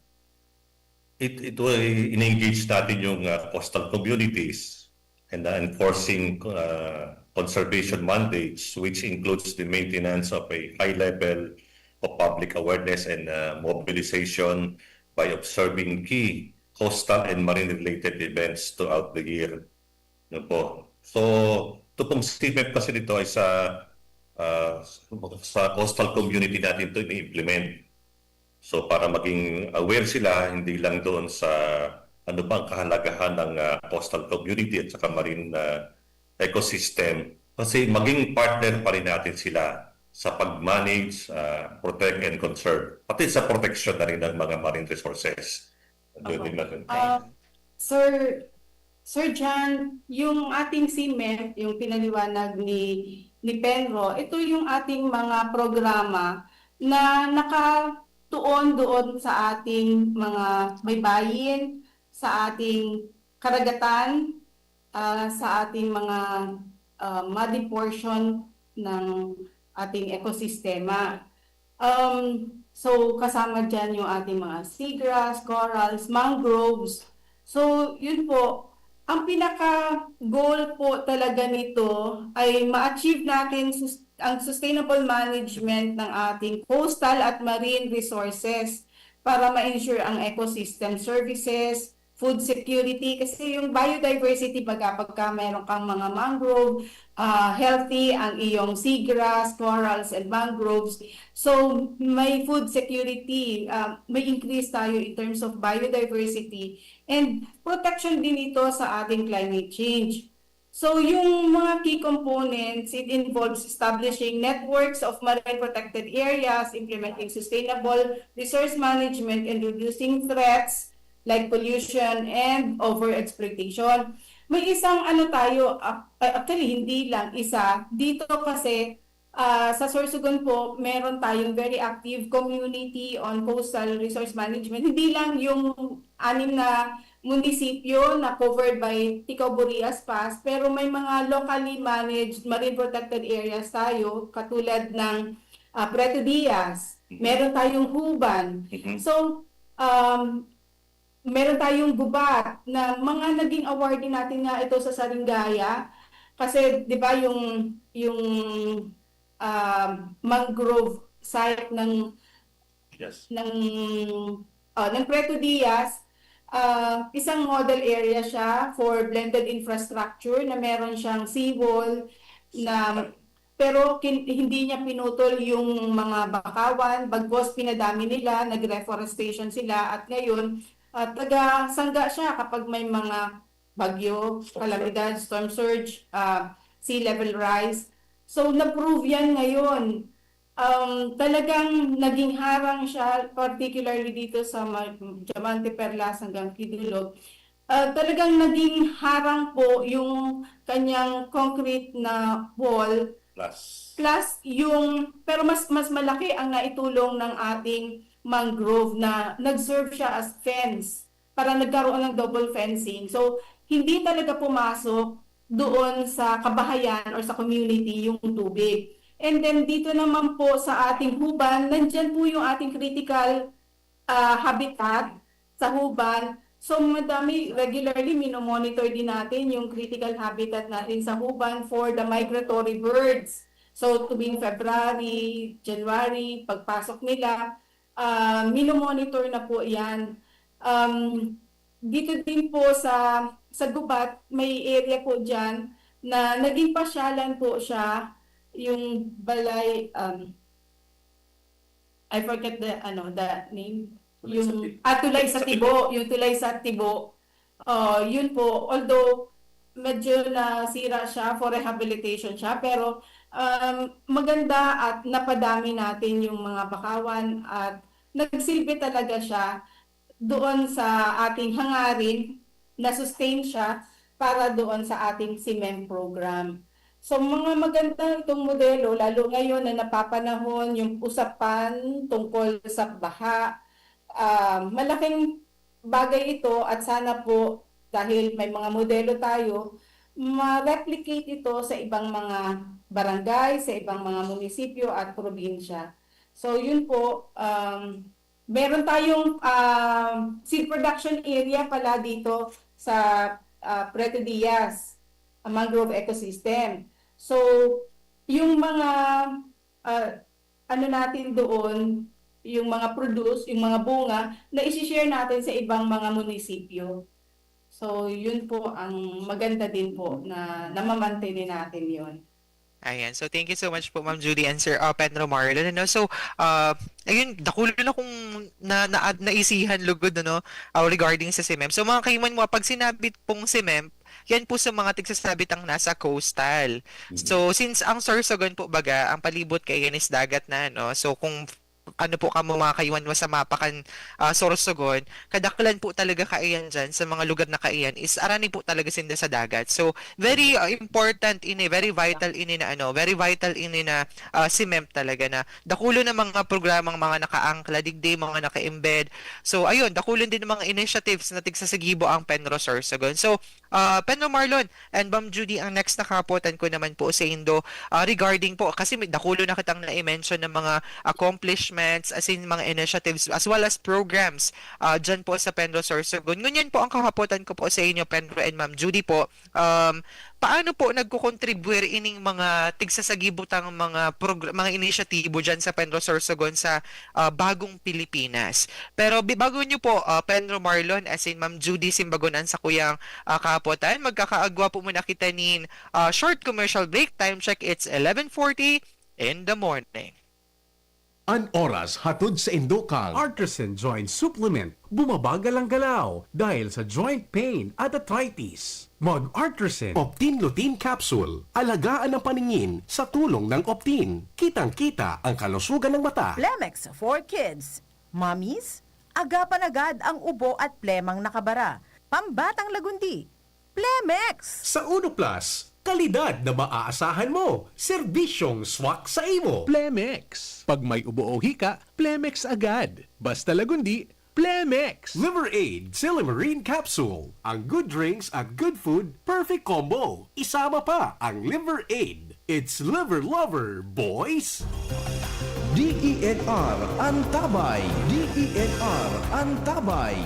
it, ito ay in-engage natin yung, ah, coastal communities and, ah, enforcing, ah, conservation mandates, which includes the maintenance of a high level of public awareness and, ah, mobilization by observing key coastal and marine related events throughout the year. Ano po? So, ito pong CMEMP kasi nito ay sa, ah, sa coastal community natin ito ini-implement. So, para maging aware sila, hindi lang doon sa ano ba ang kahalagahan ng, ah, coastal community at saka marine, ah, ecosystem. Kasi maging partner pa rin natin sila sa pag-manage, ah, protect and conserve. Pati sa protection na rin ng mga marine resources. Doon Opo. din natin. Ah, Sir, Sir John, yung ating CMEMP, yung pinaliwanag ni, ni Penro, ito yung ating mga programa na nakatuon doon sa ating mga baybayin, sa ating karagatan, ah, sa ating mga, ah, muddy portion ng ating ekosistema. Um, So, kasama dyan yung ating mga seagrass, corals, mangroves. So, yun po. Ang pinaka-goal po talaga nito ay ma-achieve natin sus- ang sustainable management ng ating coastal at marine resources para ma-ensure ang ecosystem services, food security, kasi yung biodiversity, baga pagka meron kang mga mangrove, ah, healthy ang iyong seagrass, corals, and mangroves. So, may food security, ah, may increase tayo in terms of biodiversity and protection din ito sa ating climate change. So, yung mga key components, it involves establishing networks of marine protected areas, implementing sustainable resource management, and reducing threats like pollution and overexploitation. May isang ano tayo, ac- actually hindi lang isa, dito kasi ah, sa Sorsogon po, meron tayong very active community on coastal resource management. Hindi lang yung anim na munisipyo na covered by Ticao-Burillas Pass, pero may mga locally managed marine protected areas tayo, katulad ng ah, Preto Diaz, meron tayong Huban. So, um, meron tayong Gubat na mga naging awardee natin nga ito sa Saringaya. Kasi, di ba, yung, yung ah, mangrove site ng Yes. ng ah, ng Preto Diaz, ah, isang model area siya for blended infrastructure na meron siyang seawall na pero kin- hindi niya pinutol yung mga bakawan, bagkos pinadami nila, nag-reforestation sila at ngayon ah, taga-sangga siya kapag may mga bagyo, kalamidad, storm surge, ah, sea level rise. So na-prove yan ngayon. Um, talagang naging harang siya, particularly dito sa Ma- Diamante, Perlas hanggang Quidulog. Ah, talagang naging harang po yung kanyang concrete na wall Plus. plus yung, pero mas mas malaki ang naitulong ng ating mangrove na nag-serve siya as fence para nagkaroon ng double fencing. So, hindi talaga pumasok doon sa kabahayan or sa community yung tubig. And then dito naman po sa ating Huban, nandyan po yung ating critical ah, habitat sa Huban. So madami, regularly minomonitor din natin yung critical habitat natin sa Huban for the migratory birds. So tuwing February, January, pagpasok nila, ah, minomonitor na po yan. Um, dito din po sa sa Gubat, may area po dyan na naging pasyalan po siya, yung balay, um, I forget the ano the name. Tulay sa Yung Tibo. ah, Tulay sa Sa Tibo, yung Tulay sa Tibo. Oh, yun po. Although medyo nasira siya for rehabilitation siya, pero um, maganda at napadami natin yung mga bakawan at nagsilbi talaga siya doon sa ating hangarin na sustain siya para doon sa ating cement program. So mga maganda itong modelo, lalo ngayon na napapanahon yung usapan tungkol sa baha. Ah, malaking bagay ito at sana po dahil may mga modelo tayo, ma-replicate ito sa ibang mga barangay, sa ibang mga munisipyo at probinsya. So yun po, um, meron tayong ah, seed production area pala dito sa ah, Preto Diaz, a mangrove ecosystem. So, yung mga ah, ano natin doon, yung mga produce, yung mga bunga, na isi-share natin sa ibang mga munisipyo. So, yun po ang maganda din po na namamantayin natin yon. Ayan. So, thank you so much po, Ma'am Judy and Sir uh, Pedro Marlon. Ano? So, uh, ayun, dakulo na kung na, na, naisihan lugod, ano, uh, regarding sa cement. So, mga kaiman mo, pag sinabi pong cement, yan po sa mga tigsasabit ang nasa coastal. So, since ang Sorsogon po, baga, ang palibot kay yan is dagat na, no? So, kung ano po kamo mga kaiwan mo sa mapa kan ah, Sorsogon, kadaklan po talaga kaiyan dyan sa mga lugar na kaiyan is arani po talaga sinda sa dagat. So, very ah, important ini, very vital ini na ano, very vital ini na ah, cement talaga na dakulo na mga programang mga nakaangkla digdi, mga naka-embed. So, ayun, dakulo din mga initiatives na tigsasagibo ang Penro Sorsogon. So, ah, Penro Marlon and Ma'am Judy, ang next na kapotan ko naman po sa Indo ah, regarding po, kasi may dakulo na kitang na-mention ng mga accomplishment achievements, as in mga initiatives, as well as programs, ah, dyan po sa Penro Sorsogon. Ngunyan po ang kahapotan ko po sa inyo, Penro and Ma'am Judy po, um, paano po nagkukontribwir ining mga tigsasagibutang mga progr-, mga inisyatibo dyan sa Penro Sorsogon sa, ah, bagong Pilipinas? Pero bi-, bago nyo po, ah, Penro Marlon, as in Ma'am Judy, simbagon an sakuyang, ah, kahapotan, magkakaagwa po muna kita nin, ah, short commercial break. Time check, it's eleven forty in the morning. An oras hatod sa indo kan Artisan Joint Supplement. Bumabagal ang galaw dahil sa joint pain at arthritis. Mag Artisan. Optin Lutein Capsule. Alagaan ang paningin sa tulong ng Optin. Kitang-kita ang kalusugan ng mata. Plemex for Kids. Mommies, agapan agad ang ubo at plemang nakabara. Pambatang lagundi. Plemex! Sa Uno Plus, kalidad na maaasahan mo, serbisyong swak sa imo. Plemex. Pag may ubo o hika, Plemex agad. Basta lagundi, Plemex. Liver Aid Silymarin Capsule. Ang good drinks at good food, perfect combo. Isama pa ang Liver Aid. It's Liver Lover, boys! D E N R Antabay. D E N R Antabay.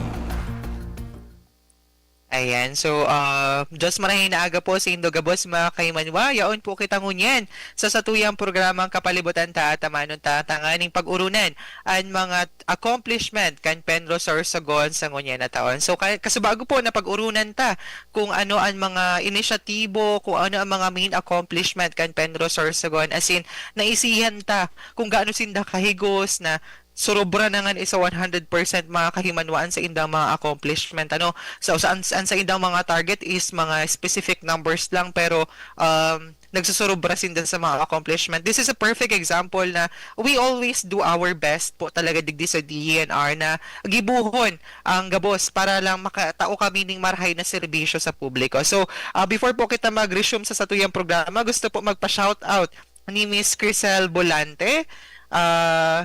Ayan. So, ah, Diyos marhay na aga po sa indo gabos, mga kaimanwa. Yaon po kita ngunyan sa satuyang programang Kapalibutan ta at Amanon ta, tanganing pag-urunan an mga accomplishment kan Penro Sorsogon sa ngunyan na taon. So, ka- kasubago po na pag-urunan ta kung ano ang mga inisyatibo, kung ano ang mga main accomplishment kan Penro Sorsogon. As in, naisihan ta kung gaano sinda kahigos na surobra na nga isa one hundred percent mga kahimanwaan sa indang mga accomplishment. Ano, sa, sa, ang, ang sa indang mga target is mga specific numbers lang, pero um, nagsusurobra sinda sa mga accomplishment. This is a perfect example na we always do our best po talaga digdi sa D E N R na gibuhon ang gabos para lang makatao kami ning marhay na serbisyo sa publiko. So, ah, before po kita mag-resume sa satuyang programa, gusto po magpa-shout out ni Miss Crisel Bolante, ah,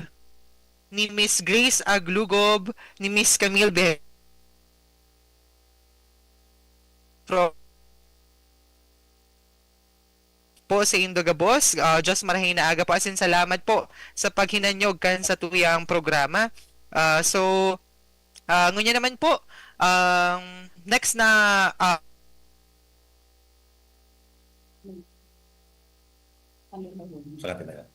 ni Miss Grace Aglugob, ni Miss Camille Be- Pro po sa indo gabos. Ah, Diyos marhay na aga po. As in, salamat po sa paghinanyog kan satuyang programa. Ah, so, ah, ngunyan naman po, ang next na, ah, Sa atin na yan.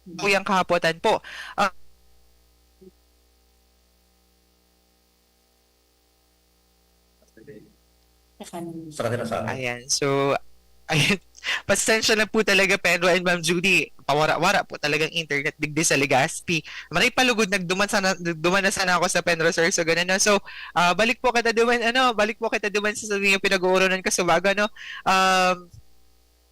po yung kahapotan po. Ah, Sa kanila sa akin. Ayan. So, ayan. Pasensya na po talaga, Penro and Ma'am Judy. Pawara-wara po talagang internet digdi sa Legazpi. Maray palugod, nagduman, sana, nagduman na sana ako sa Penro, sir. So, ganun na. So, ah, balik po kita duman, ano, balik po kita duman sa sabi yung pinag-uurunan kasubaga, no? Um,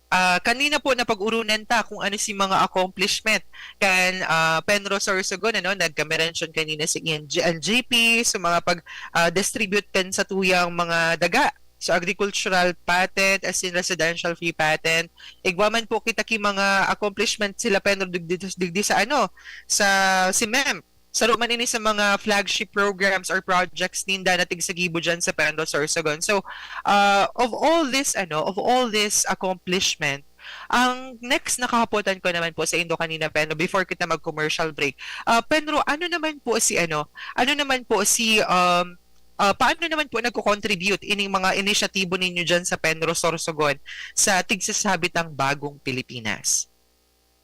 ah, kanina po napag-urunan ta kung ano si mga accomplishment kan, ah, Penro Sorsogon, ano, nagka-mention kanina si Ian G-, ang G P, sa mga pag, ah, distribute kan sa tuyang mga daga. So, agricultural patent, as in residential fee patent. Igwa man po kita ki mga accomplishment sila Penro digdi, digdi sa ano, sa CMEMP. Saro man ini sa mga flagship programs or projects ninda na tigsagibo dyan sa Penro Sorsogon. So, ah, of all this, ano, of all this accomplishment, ang next na kahapotan ko naman po sa indo kanina, Penro, before kita mag-commercial break. Ah, Penro, ano naman po si, ano, ano naman po si, um, ah, paano naman po nagko-contribute ining mga inisyatibo ninyo dyan sa Penro Sorsogon sa tigsasabit ang bagong Pilipinas?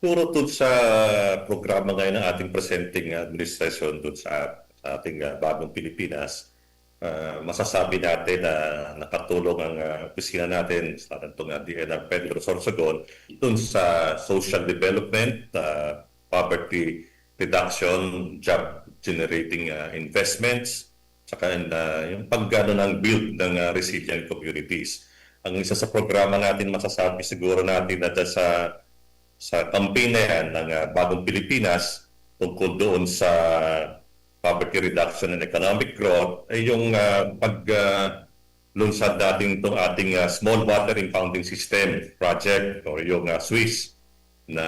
Puro dun sa programa ngayon ng ating presenting administrasyon dun sa, sa ating, ah, bagong Pilipinas, ah, masasabi natin na nakatulong ang, ah, opisina natin sa itong, ah, D N R Pedro Sorsogon dun sa social development, ah, poverty reduction, job generating, ah, investments, saka, ah, yung pag-ano ng build ng, ah, resilient communities. Ang isa sa programa natin masasabi siguro natin na dyan sa, sa campaign na yan ng, ah, Bagong Pilipinas tungkol doon sa poverty reduction and economic growth ay yung, ah, pag, ah, lunsad natin itong ating, ah, Small Water Impounding System Project o yung, ah, SWIS na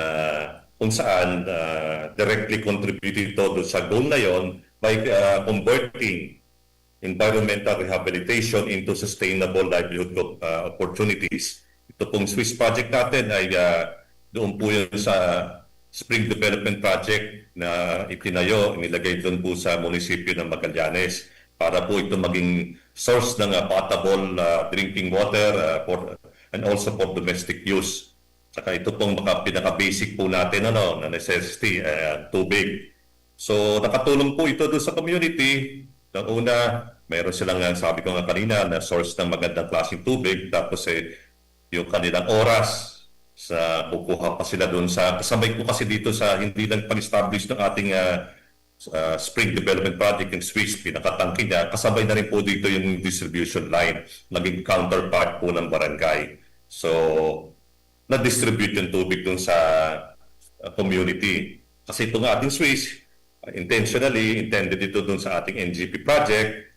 kung saan, ah, directly contributed ito doon sa goal na yon by, ah, converting environmental rehabilitation into sustainable livelihood co-, ah, opportunities. Ito pong Swiss project natin ay, ah, doon po yun sa Spring Development Project na itinayo, inilagay doon po sa munisipyo ng Magallanes para po ito maging source ng, ah, potable, ah, drinking water, ah, for, and also for domestic use. Saka ito pong mga pinaka-basic po natin, ano, na necessity, ah, tubig. So, nakatulong po ito doon sa community. Nang una, mayroon silang, ah, sabi ko nga kanina, na source ng magandang klaseng tubig. Tapos, eh, yung kanilang oras sa kukuha pa sila doon sa, kasabay po kasi dito sa, hindi lang pag-establish ng ating, ah, ah, Spring Development Project, yung Swiss, pinakatangke niya, kasabay na rin po dito yung distribution line, naging counterpart po ng barangay. So, na-distribute yung tubig doon sa, ah, community. Kasi itong ating Swiss, ah, intentionally intended ito doon sa ating N G P project,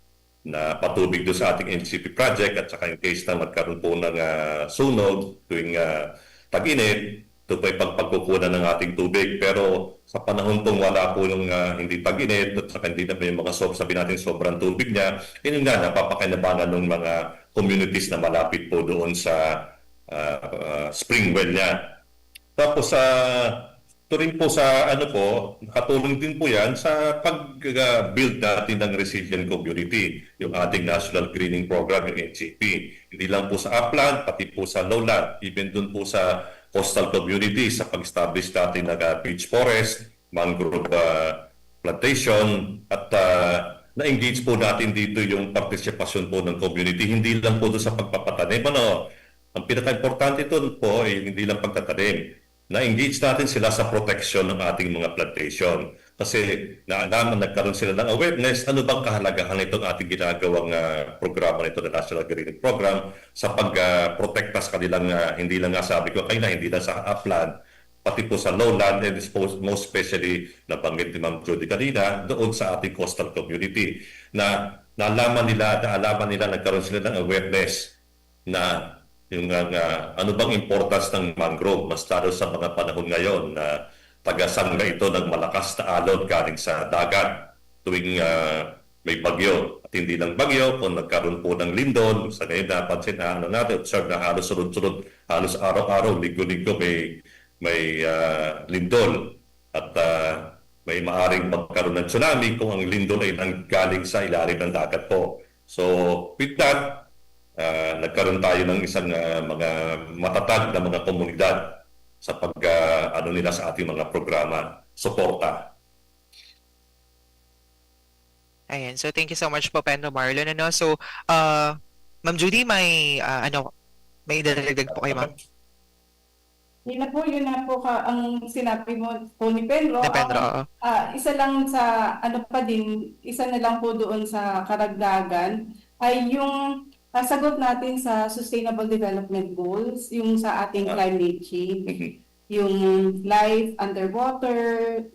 na patubig doon sa ating N G P project, at saka in case na magkaroon po ng, ah, sunog tuwing, ah, tag-init, ito po ay pagpagkukunan ng ating tubig. Pero sa panahon pong wala po yung, ah, hindi tag-init at saka hindi na may mga sob-, sabi natin sobrang tubig niya, yun nga, napapakinabangan ng mga communities na malapit po doon sa, ah, ah, spring well niya. Tapos, ah, ito rin po sa ano po, nakatulong din po yan sa pag-build natin ng resilient community, yung ating National Greening Program, yung N G P. Hindi lang po sa upland, pati po sa lowland, even dun po sa coastal community, sa pag-establish natin ng, ah, beach forest, mangrove, ah, plantation, at, ah, na-engage po natin dito yung partisipasyon po ng community, hindi lang po doon sa pagpapatanim, ano, ang pinaka-importante doon po ay hindi lang pagtatanim. Na-engage natin sila sa proteksyon ng ating mga plantation. Kasi naalaman, nagkaroon sila ng awareness, ano bang kahalagahan nitong ating ginagawang, ah, programa nito na National Greening Program sa pag, ah, protekta sa kanilang, ah, hindi lang nga sabi ko kanina, hindi lang sa upland, pati po sa lowland, and most, most especially nabanggit ni Ma'am Judy kanina, doon sa ating coastal community na nalaman nila, naalaman nila, nagkaroon sila ng awareness na yung, ah, nga, ano bang importance ng mangrove, mas lalo sa mga panahon ngayon na tagasangga ito ng malakas na alon galing sa dagat tuwing, ah, may bagyo. At hindi lang bagyo, kung nagkaroon po ng lindol, sa ngayon napansin na ano natin, observe na halos sunod-sunod, halos araw-araw, linggo-linggo may, may, ah, lindol. At, ah, may maaring magkaroon ng tsunami kung ang lindol ay nanggaling sa ilalim ng dagat po. So, with that, ah, nagkaroon tayo ng isang, ah, mga matatag na mga komunidad sa pag, ah, ano nila sa ating mga programa, suporta. Ayan. So, thank you so much po, Penro Marlon. Ano? So, ah, Ma'am Judy, may, ah, ano, may idadagdag po kayo, ma'am? Yun na po, yun na po ka, ang sinabi mo po ni Penro. Ni Penro, Ang, oo. ah, isa lang sa, ano pa din, isa na lang po doon sa karagdagan ay yung, ah, sagot natin sa Sustainable Development Goals, yung sa ating Ah. climate change, Mhm. yung life underwater,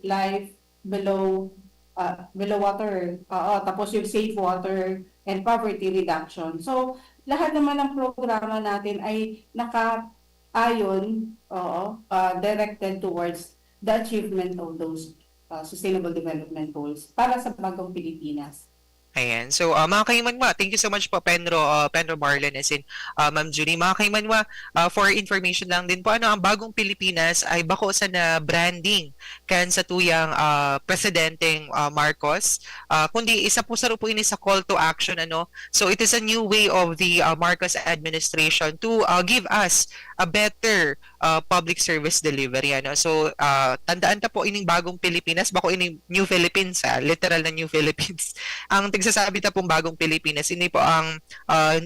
life below, ah, below water, oo, tapos yung safe water and poverty reduction. So, lahat naman ng programa natin ay naka-ayon, oo, ah, directed towards the achievement of those, ah, Sustainable Development Goals para sa Bagong Pilipinas. Ayan. So, ah, mga kaimanwa, thank you so much po, Penro, ah, Penro Marlon, as in, ah, Ma'am Judy. Mga kaimanwa, ah, for information lang din po, ano, ang Bagong Pilipinas ay bako sana branding kan satuyang, ah, Presidenteng, ah, Marcos, ah, kundi isa po saro po ini sa call to action, ano. So, it is a new way of the, ah, Marcos administration to, ah, give us a better, ah, public service delivery, ano. So, ah, tandaan ta po, ining Bagong Pilipinas, bako ining New Philippines, ah, literal na New Philippines. Ang tigsasabi ta pong Bagong Pilipinas, ini po ang, ah,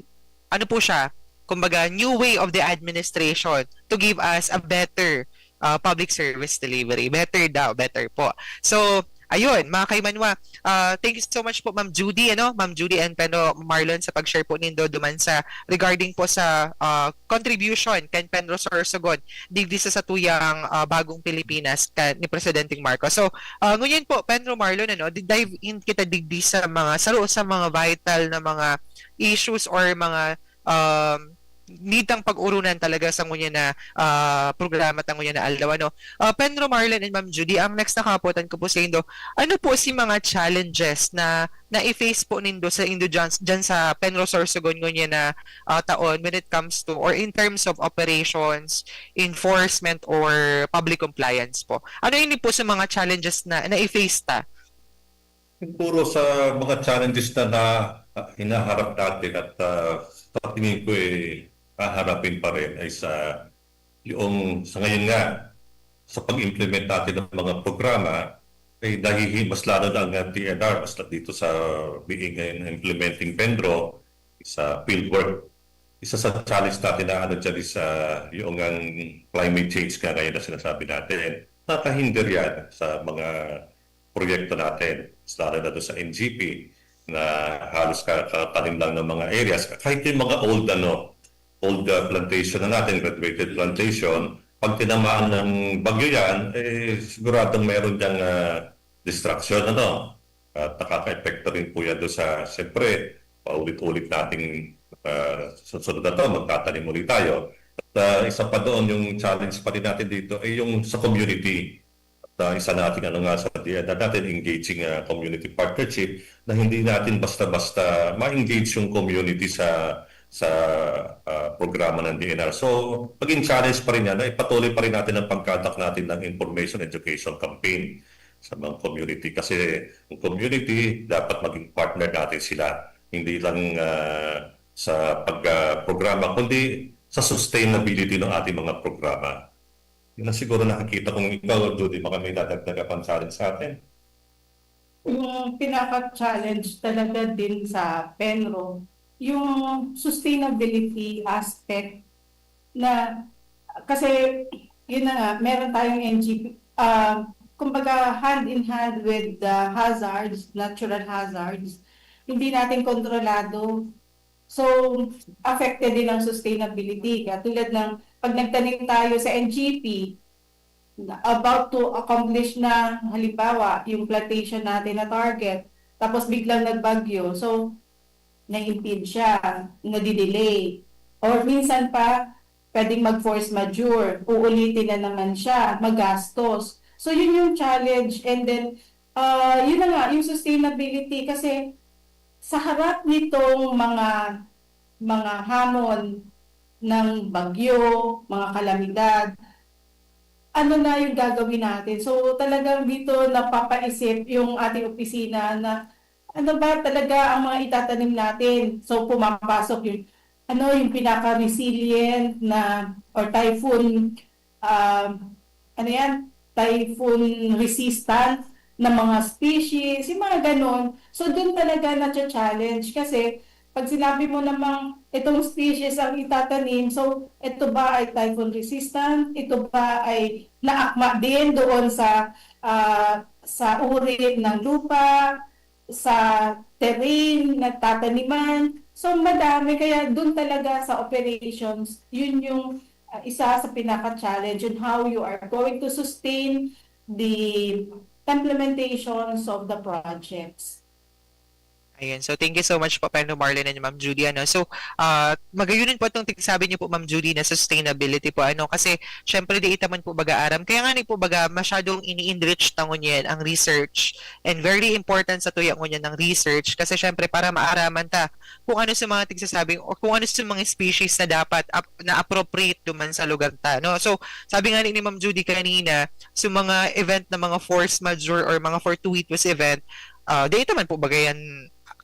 ano po siya, kumbaga, new way of the administration to give us a better, ah, public service delivery. Better daw, better po. So, ayun, mga kaimanwa, ah, thank you so much po, Ma'am Judy, ano, Ma'am Judy and Penro Marlon, sa pag-share po nindo duman sa, regarding po sa, ah, contribution kan Penro Sorsogon digdi sa satuyang, ah, Bagong Pilipinas ka, ni Presidenteng Marcos. So, ah, ngunyan po, Penro Marlon, ano, di-, dive in kita digdi sa mga, saro sa mga vital na mga issues or mga, um, need tang pag-urunan talaga sa ngunyan na, ah, programa ta ngunyan na aldaw, ano. Ah, Penro Marlon and Ma'am Judy, ang next na kahapotan ko po sa indo, ano po si mga challenges na nai-face po nindo sa indo dyan, dyan sa Penro Sorsogon ngunyan na, ah, taon when it comes to or in terms of operations, enforcement, or public compliance po? Ano ini po sa mga challenges na nai-face ta? Siguro sa mga challenges na, na ah, hinaharap natin at ah, sa tingin ko eh haharapin pa rin ay sa yung sa ngayon nga sa pag-implement natin ng mga programa ay nahihi mas lalo na ang D N R mas dito sa being an implementing Penro sa fieldwork. Isa sa challenge natin na ano dyan is ah, yung ang climate change nga ngayon na sinasabi natin. Nakahinder yan sa mga proyekto natin, mas lalo na doon sa N G P na halos kakatanim lang ng mga areas. Kahit yung mga old, ano, old ah, plantation na natin, graduated plantation, pag tinamaan ng bagyo yan, eh, siguradong meron diyang ah, destruction, ano. At nakaka-epekto rin po yan doon sa, siyempre, paulit-ulit nating ah, susunod na taon, magtatanim ulit tayo. At ah, isa pa doon, yung challenge pa rin natin dito ay yung sa community. At ah, isa nating ano nga sa D N R natin, engaging ah, community partnership, na hindi natin basta-basta ma-engage yung community sa sa ah, programa ng D N R. So, maging challenge pa rin yan na ipatuloy pa rin natin ang pag-conduct natin ng information education campaign sa mga community. Kasi ang community dapat maging partner natin sila. Hindi lang ah, sa pag-programa, kundi sa sustainability ng ating mga programa. Yun ang siguro nakikita kong ikaw, Judy, baka may dadagdag ka pang challenge sa atin. Yung pinaka-challenge talaga din sa Penro, yung sustainability aspect na, kasi yun na nga, meron tayong N G P, ah, kumbaga hand in hand with the hazards, natural hazards, hindi natin kontrolado. So, affected din ang sustainability. Katulad ng pag nagtanim tayo sa N G P, about to accomplish na, halimbawa, yung plantation natin na target, tapos biglang nagbagyo, so, na-impede siya, nadidelay. Or minsan pa, pwedeng mag-force majeure, uulitin na naman siya, magastos. So, yun yung challenge. And then, uh, yun na nga, yung sustainability, kasi sa harap nitong mga mga hamon ng bagyo, mga kalamidad, ano na yung gagawin natin? So talagang dito napapaisip yung ating opisina na ano ba talaga ang mga itatanim natin? So pumapasok yung ano yung pinaka-resilient na or typhoon um, ano yan, typhoon resistant na mga species, yung mga ganon. So doon talaga na-challenge kasi pag sinabi mo namang itong species ang itatanim, so ito ba ay typhoon resistant? Ito ba ay naakma din doon sa uh, sa uri ng lupa, sa terrain na tataniman? So madami, kaya doon talaga sa operations, yun yung uh, isa sa pinaka-challenge on how you are going to sustain the implementations of the projects. Ayan. So, thank you so much po, Penro Marlon and Ma'am Judy. Ano? So, uh, magayunin po itong sabi niyo po, Ma'am Judy, na sustainability po. Ano? Kasi, syempre, di ita man po baga aram. Kaya nga ni po baga masyadong ini-enrich ta ngunyan ang research. And very important sa tuya ngunyan ng research. Kasi, syempre, para maaraman ta kung ano sa mga tigsasabing o kung ano sa mga species na dapat ap- na appropriate duman sa lugar ta, no? So, sabi nga ni Ma'am Judy kanina, so mga event na mga force majeure or mga fortuitous event, uh, di ita man po bagayan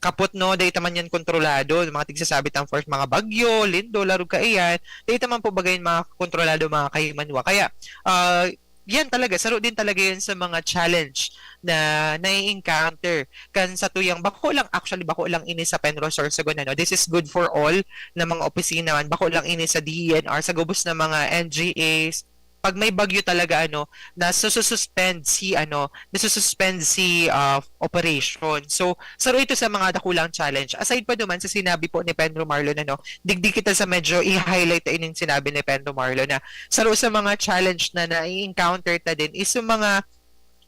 kapot, no? Di ita man yan kontrolado. Mga tigsasabi tang force, mga bagyo, lindol, arog kaiyan, di ita man po bagayan mga kontrolado, mga kahimanwa. Kaya, uh, yan talaga, saro din talaga yan sa mga challenge na nai-encounter kan sa tuyang bako lang, actually bako lang ini sa Penro Sorsogon, ano, this is good for all na mga opisina man, bako lang ini sa D E N R, sa gubos na mga N G As, pag may bagyo talaga, ano, nasususpend si, ano, nasususpend si uh, operation. So, saro ito sa mga dakulang challenge. Aside pa naman sa sinabi po ni Penro Marlon, ano, digdi kita sa medyo i-highlight na ining sinabi ni Penro Marlon na saro sa mga challenge na nai-encounter ta din is yung mga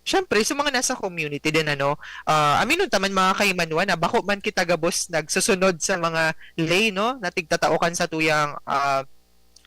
Siyempre, sa mga nasa community din, ano, ah, aminon ta man, mga kaimanuan, na bako man kita gabos nagsusunod sa mga ley, no, na tigtatao kan satuyang, ah,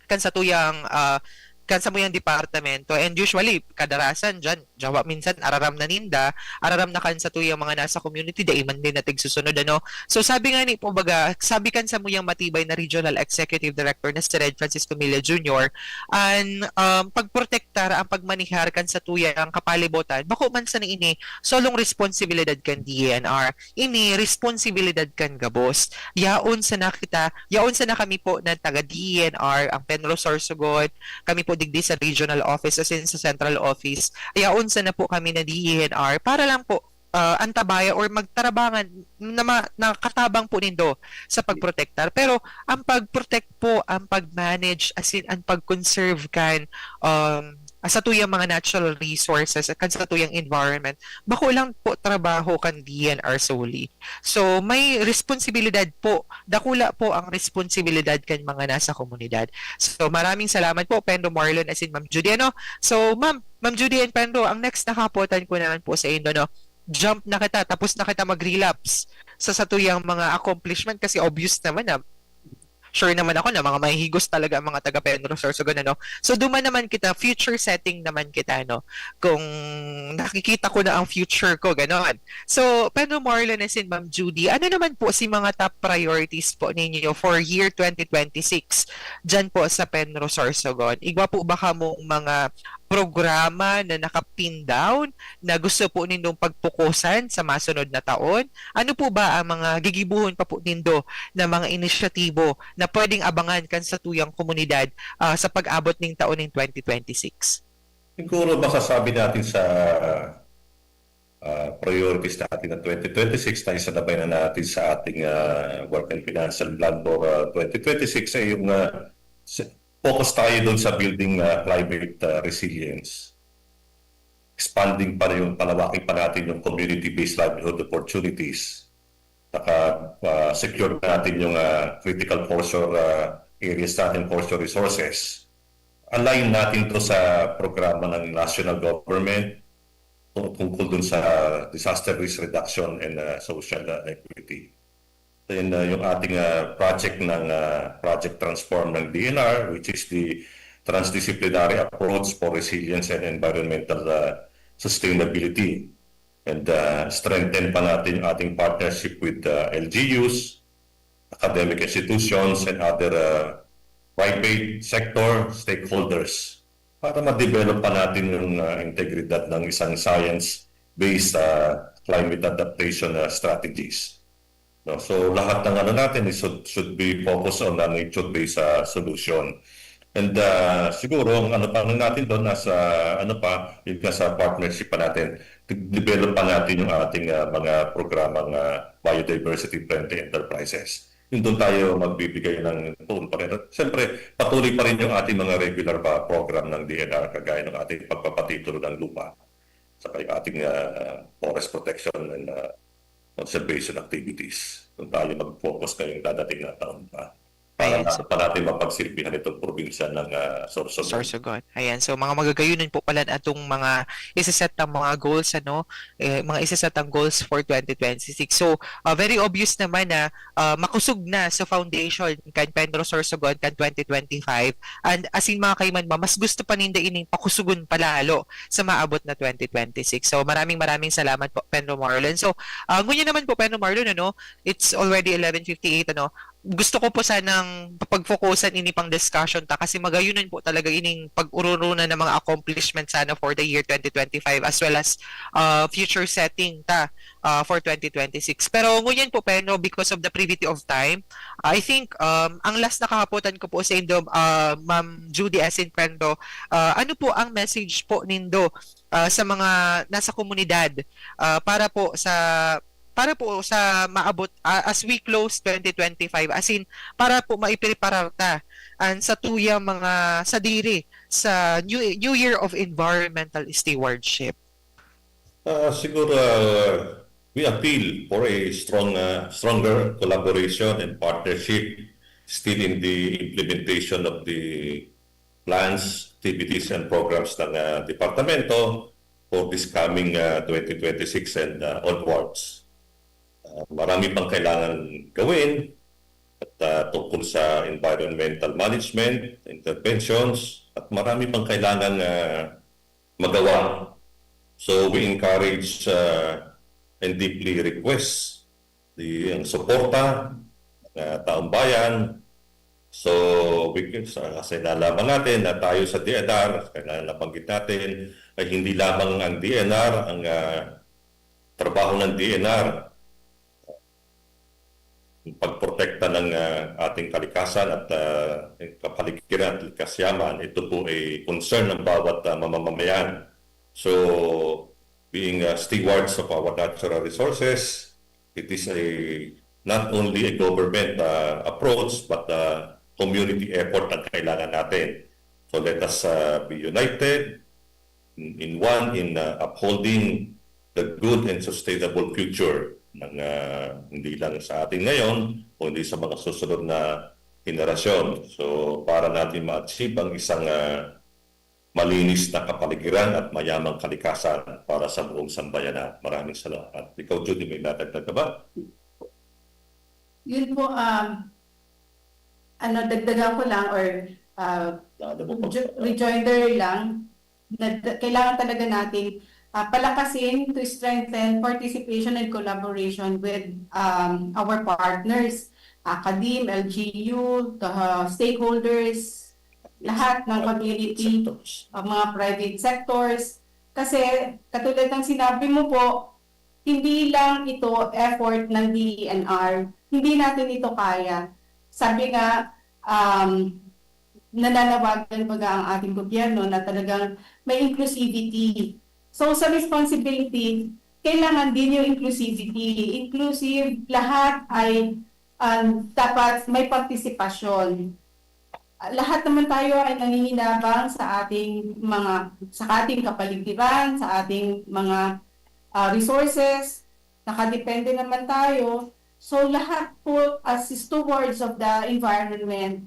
kan satuyang, ah, kan samuyang departamento. And usually, kadarasan diyan, jawa minsan, araram na ninda, araram na kan satuyang mga nasa community, dai man din na tigsusunod, ano. So, sabi nga ni, kumbaga, sabi kan samuyang matibay na Regional Executive Director na si Red Francisco Milla Junior, an, um, pagprotektar, ang pagmanihar kan satuyang kapalibutan, bako man sana ini solong responsibilidad kan D E N R. Ini responsibilidad kan gabos. Yaon sana kita, yaon sana kami po na taga D E N R, ang Penrose Sorsogon, kami po digdi sa regional office, as in sa central office. Yaon sana po kami na D E N R para lang po, ah, antabayan or magtarabangan na ma-, nakatabang po nindo sa pagprotektar. Pero ang pag-protect po, ang pag-manage, as in, ang pag-conserve kan, um, satuyang mga natural resources, kan satuyang environment, bako lang po trabaho kan D E N R solely. So, may responsibilidad po, dakula po ang responsibilidad kan mga nasa komunidad. So, maraming salamat po, Penro Marlon, as in Ma'am Judy, ano? So, Ma'am, Ma'am Judy and Penro, ang next na kapotan ko naman po sa indo, no? Jump na kita, tapos na kita mag-relapse sa satuyang mga accomplishment kasi obvious naman na sure naman ako na mga mahihigos talaga ang mga taga Penrose Sorsogon, ano? So, duman naman kita, future setting naman kita, no? Kung nakikita ko na ang future ko, ganon. So, Penro Marlon and Ma'am Judy, ano naman po si mga top priorities po ninyo for year twenty twenty-six dyan po sa Penrose Sorsogon? Igwa po ba kamong mga programa na naka-pin down na gusto po nindong pagpukusan sa masunod na taon? Ano po ba ang mga gigibohon pa po nindo na mga inisyatibo na pwedeng abangan kan satuyang komunidad, ah, sa pag-abot ning taon ning twenty twenty-six? Siguro masasabi natin sa, ah, priorities natin na twenty twenty-six na isinabay na natin sa ating, ah, Work and Financial Plan for, ah, twenty twenty-six ay yung, ah, s-, focus tayo dun sa building, ah, climate, ah, resilience. Expanding pa rin yung, palawakin pa natin yung community-based livelihood opportunities. Naka, ah, secure natin yung, ah, critical foreshore, ah, areas natin, foreshore resources. Align natin to sa programa ng national government tungkol dun sa disaster risk reduction and, ah, social, ah, equity. Then, ah, yung ating, ah, project ng, ah, Project Transform ng D E N R, which is the Transdisciplinary Approach for Resilience and Environmental, ah, Sustainability. And, ah, strengthen pa natin yung ating partnership with, ah, L G Us, academic institutions, and other, ah, private sector stakeholders para ma-develop pa natin yung, ah, integridad ng isang science-based, ah, climate adaptation, ah, strategies. No? So, lahat ng ano natin is should, should be focused on a nature-based, ah, solution. And, ah, siguro, ang ano pa lang natin doon, nasa, ano pa, yung nasa partnership pa natin, de-, develop pa natin yung ating, ah, mga programang, ah, biodiversity-friendly enterprises. Yung doon tayo magbibigay ng tulong pa rin. Siyempre, patuloy pa rin yung ating mga regular pa program ng D E N R, kagaya ng ating pagpapatitulo ng lupa, saka yung ating, ah, forest protection and, ah, conservation activities. Doon tayo mag-focus ngayong dadating na taon pa. Para Ayan, na, so pa natin mapagsilbihan itong probinsya ng, ah, Sorsogon. Sorsogon. Ayan, so mga magagayunan po pala atong mga isa-set na mga goals, ano, eh, mga isa-set ang goals for twenty twenty-six. So, ah, very obvious naman na, ah, makusog na sa foundation kan Penrose Sorsogon kan twenty twenty-five. And as in, mga kaimanuan, mas gusto pa ninda ining pakusugon palalo sa maabot na twenty twenty-six. So, maraming, maraming salamat po, Penro Marlon. So, ah, ngunyan naman po, Penro Marlon, ano, it's already eleven fifty-eight, ano, gusto ko po sanang pag-focusan ini pang discussion ta kasi magayunan po talaga ining pag-ururunan ng mga accomplishments sana for the year twenty twenty-five as well as, ah, future setting ta, ah, for twenty twenty-six. Pero ngunyan po, Penro, because of the brevity of time, I think, um, ang last na kahapotan ko po sa indo, ah, Ma'am Judy as in Penro, ah, ano po ang message po nindo, ah, sa mga nasa komunidad, ah, para po sa, para po sa maabot, ah, as we close twenty twenty-five, as in, para po maipreparar ta an satuyang mga sadiri sa New, New Year of Environmental Stewardship? Ah, siguro, ah, we appeal for a strong, ah, stronger collaboration and partnership still in the implementation of the plans, activities, and programs ng, ah, departamento. for this coming uh, twenty twenty-six and uh, onwards. Uh, marami pang kailangan gawin at uh, tungkol sa environmental management, interventions, at marami pang kailangan uh, magawa. So we encourage uh, and deeply request di ang suporta ng uh, taong bayan. So, we can, sa, sa nalaman natin na tayo sa D N R, kaya nabanggit natin, ay hindi lamang ang D N R ang uh, trabaho ng D N R, pagprotekta ng uh, ating kalikasan at uh, kapaligiran at likas yaman. Ito po ay concern ng bawat uh, mamamayan. So, being uh, stewards of our natural resources, it is a not only a government uh, approach but a community effort ang kailangan natin. So let us uh, be united in, in one in uh, upholding the good and sustainable future ng uh, hindi lang sa atin ngayon kundi sa mga susunod na henerasyon. So para natin ma-achieve ang isang uh, malinis na kapaligiran at mayamang kalikasan para sa buong sambayanan. Maraming salamat. Ikaw, Judy, may nadagdag ka ba? Yun po, um, ano, dagdagan ko lang or uh, Ano mo po? rejo- rejoinder lang na d- kailangan talaga nating uh, palakasin to strengthen participation and collaboration with um, our partners, academe, L G U, the uh, stakeholders, lahat ng community, Sectors. Ang mga private sectors. Kasi katulad ng sinabi mo po, hindi lang ito effort ng D E N R. Hindi natin ito kaya. Sabi nga, um, nananawagan baga ang ating gobyerno na talagang may inclusivity. So sa responsibility, kailangan din yung inclusivity. Inclusive, lahat ay um, dapat may partisipasyon. Lahat naman tayo ay nanginginabang sa ating mga sa ating kapaligiran, sa ating mga uh, resources, nakadepende naman tayo. So lahat po as stewards of the environment,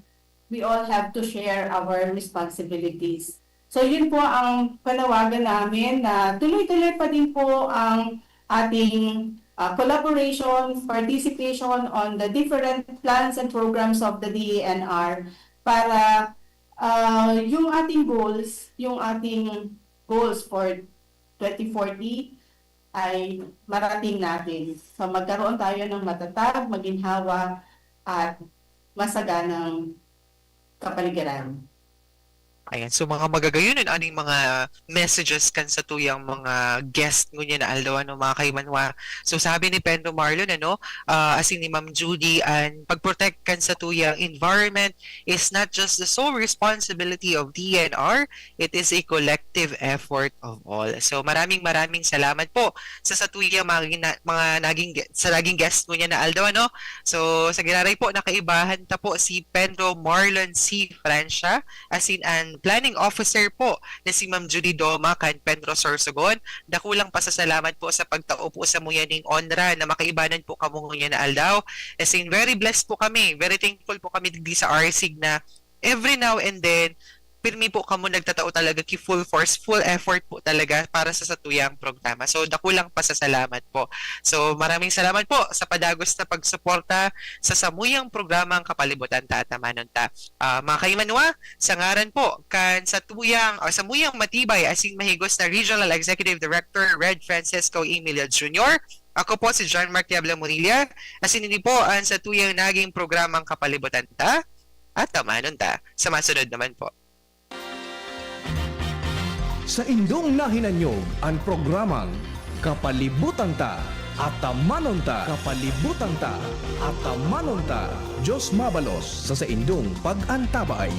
we all have to share our responsibilities. So yun po ang panawagan namin na tuloy-tuloy pa din po ang ating uh, collaboration, participation on the different plans and programs of the D E N R para uh, yung ating goals, yung ating goals for twenty forty ay marating natin. So magkaroon tayo ng matatag, maginhawa at masaganang kapaligiran. Ayan, so mga magagayon, ano yung mga messages kan sa tuyang mga guest ngunyan na aldaw, ano, mga kaimanwa? So sabi ni Pedro Marlon, ano, uh, asin ni Ma'am Judy, ang pag-protect kan sa tuyang environment is not just the sole responsibility of D N R, it is a collective effort of all. So maraming maraming salamat po sa sa tuyang mga, mga naging sa naging guest ngunyan na aldaw, ano. So sa giraray po, nakaibahan ta po si Pedro Marlon C. Francia, asin ang planning officer po na si Ma'am Judy Doma kan Pedro Sorsogon. Dakulang pasasalamat po sa pagtao po sa muya ning onra na makaibanan po kamo ngunyan na aldaw. Asin very blessed po kami, very thankful po kami digdi sa R C na every now and then, pirmi po kamo nagtatao talaga ki full force, full effort po talaga para sa satuyang programa. So dakulang pasasalamat po. So maraming salamat po sa padagos na pagsuporta sa samuyang programang Kapalibutan Ta at Tamanon Ta. Uh, mga kaimanwa, sa ngaran po kan satuyang o samuyang matibay asin mahigos na Regional Executive Director Red Francisco Emilio Junior, ako po si John Mark Diablo Murilla, asin ini po ang satuyang naging programang Kapalibutan Ta at Tamanon Ta. Sa masunod naman po. Sa indong nahinanyog an programang Kapalibutan Ta at Tamanon Ta. Kapalibutan Ta at Tamanon Ta. Diyos mabalos sa saindong pag-antabay.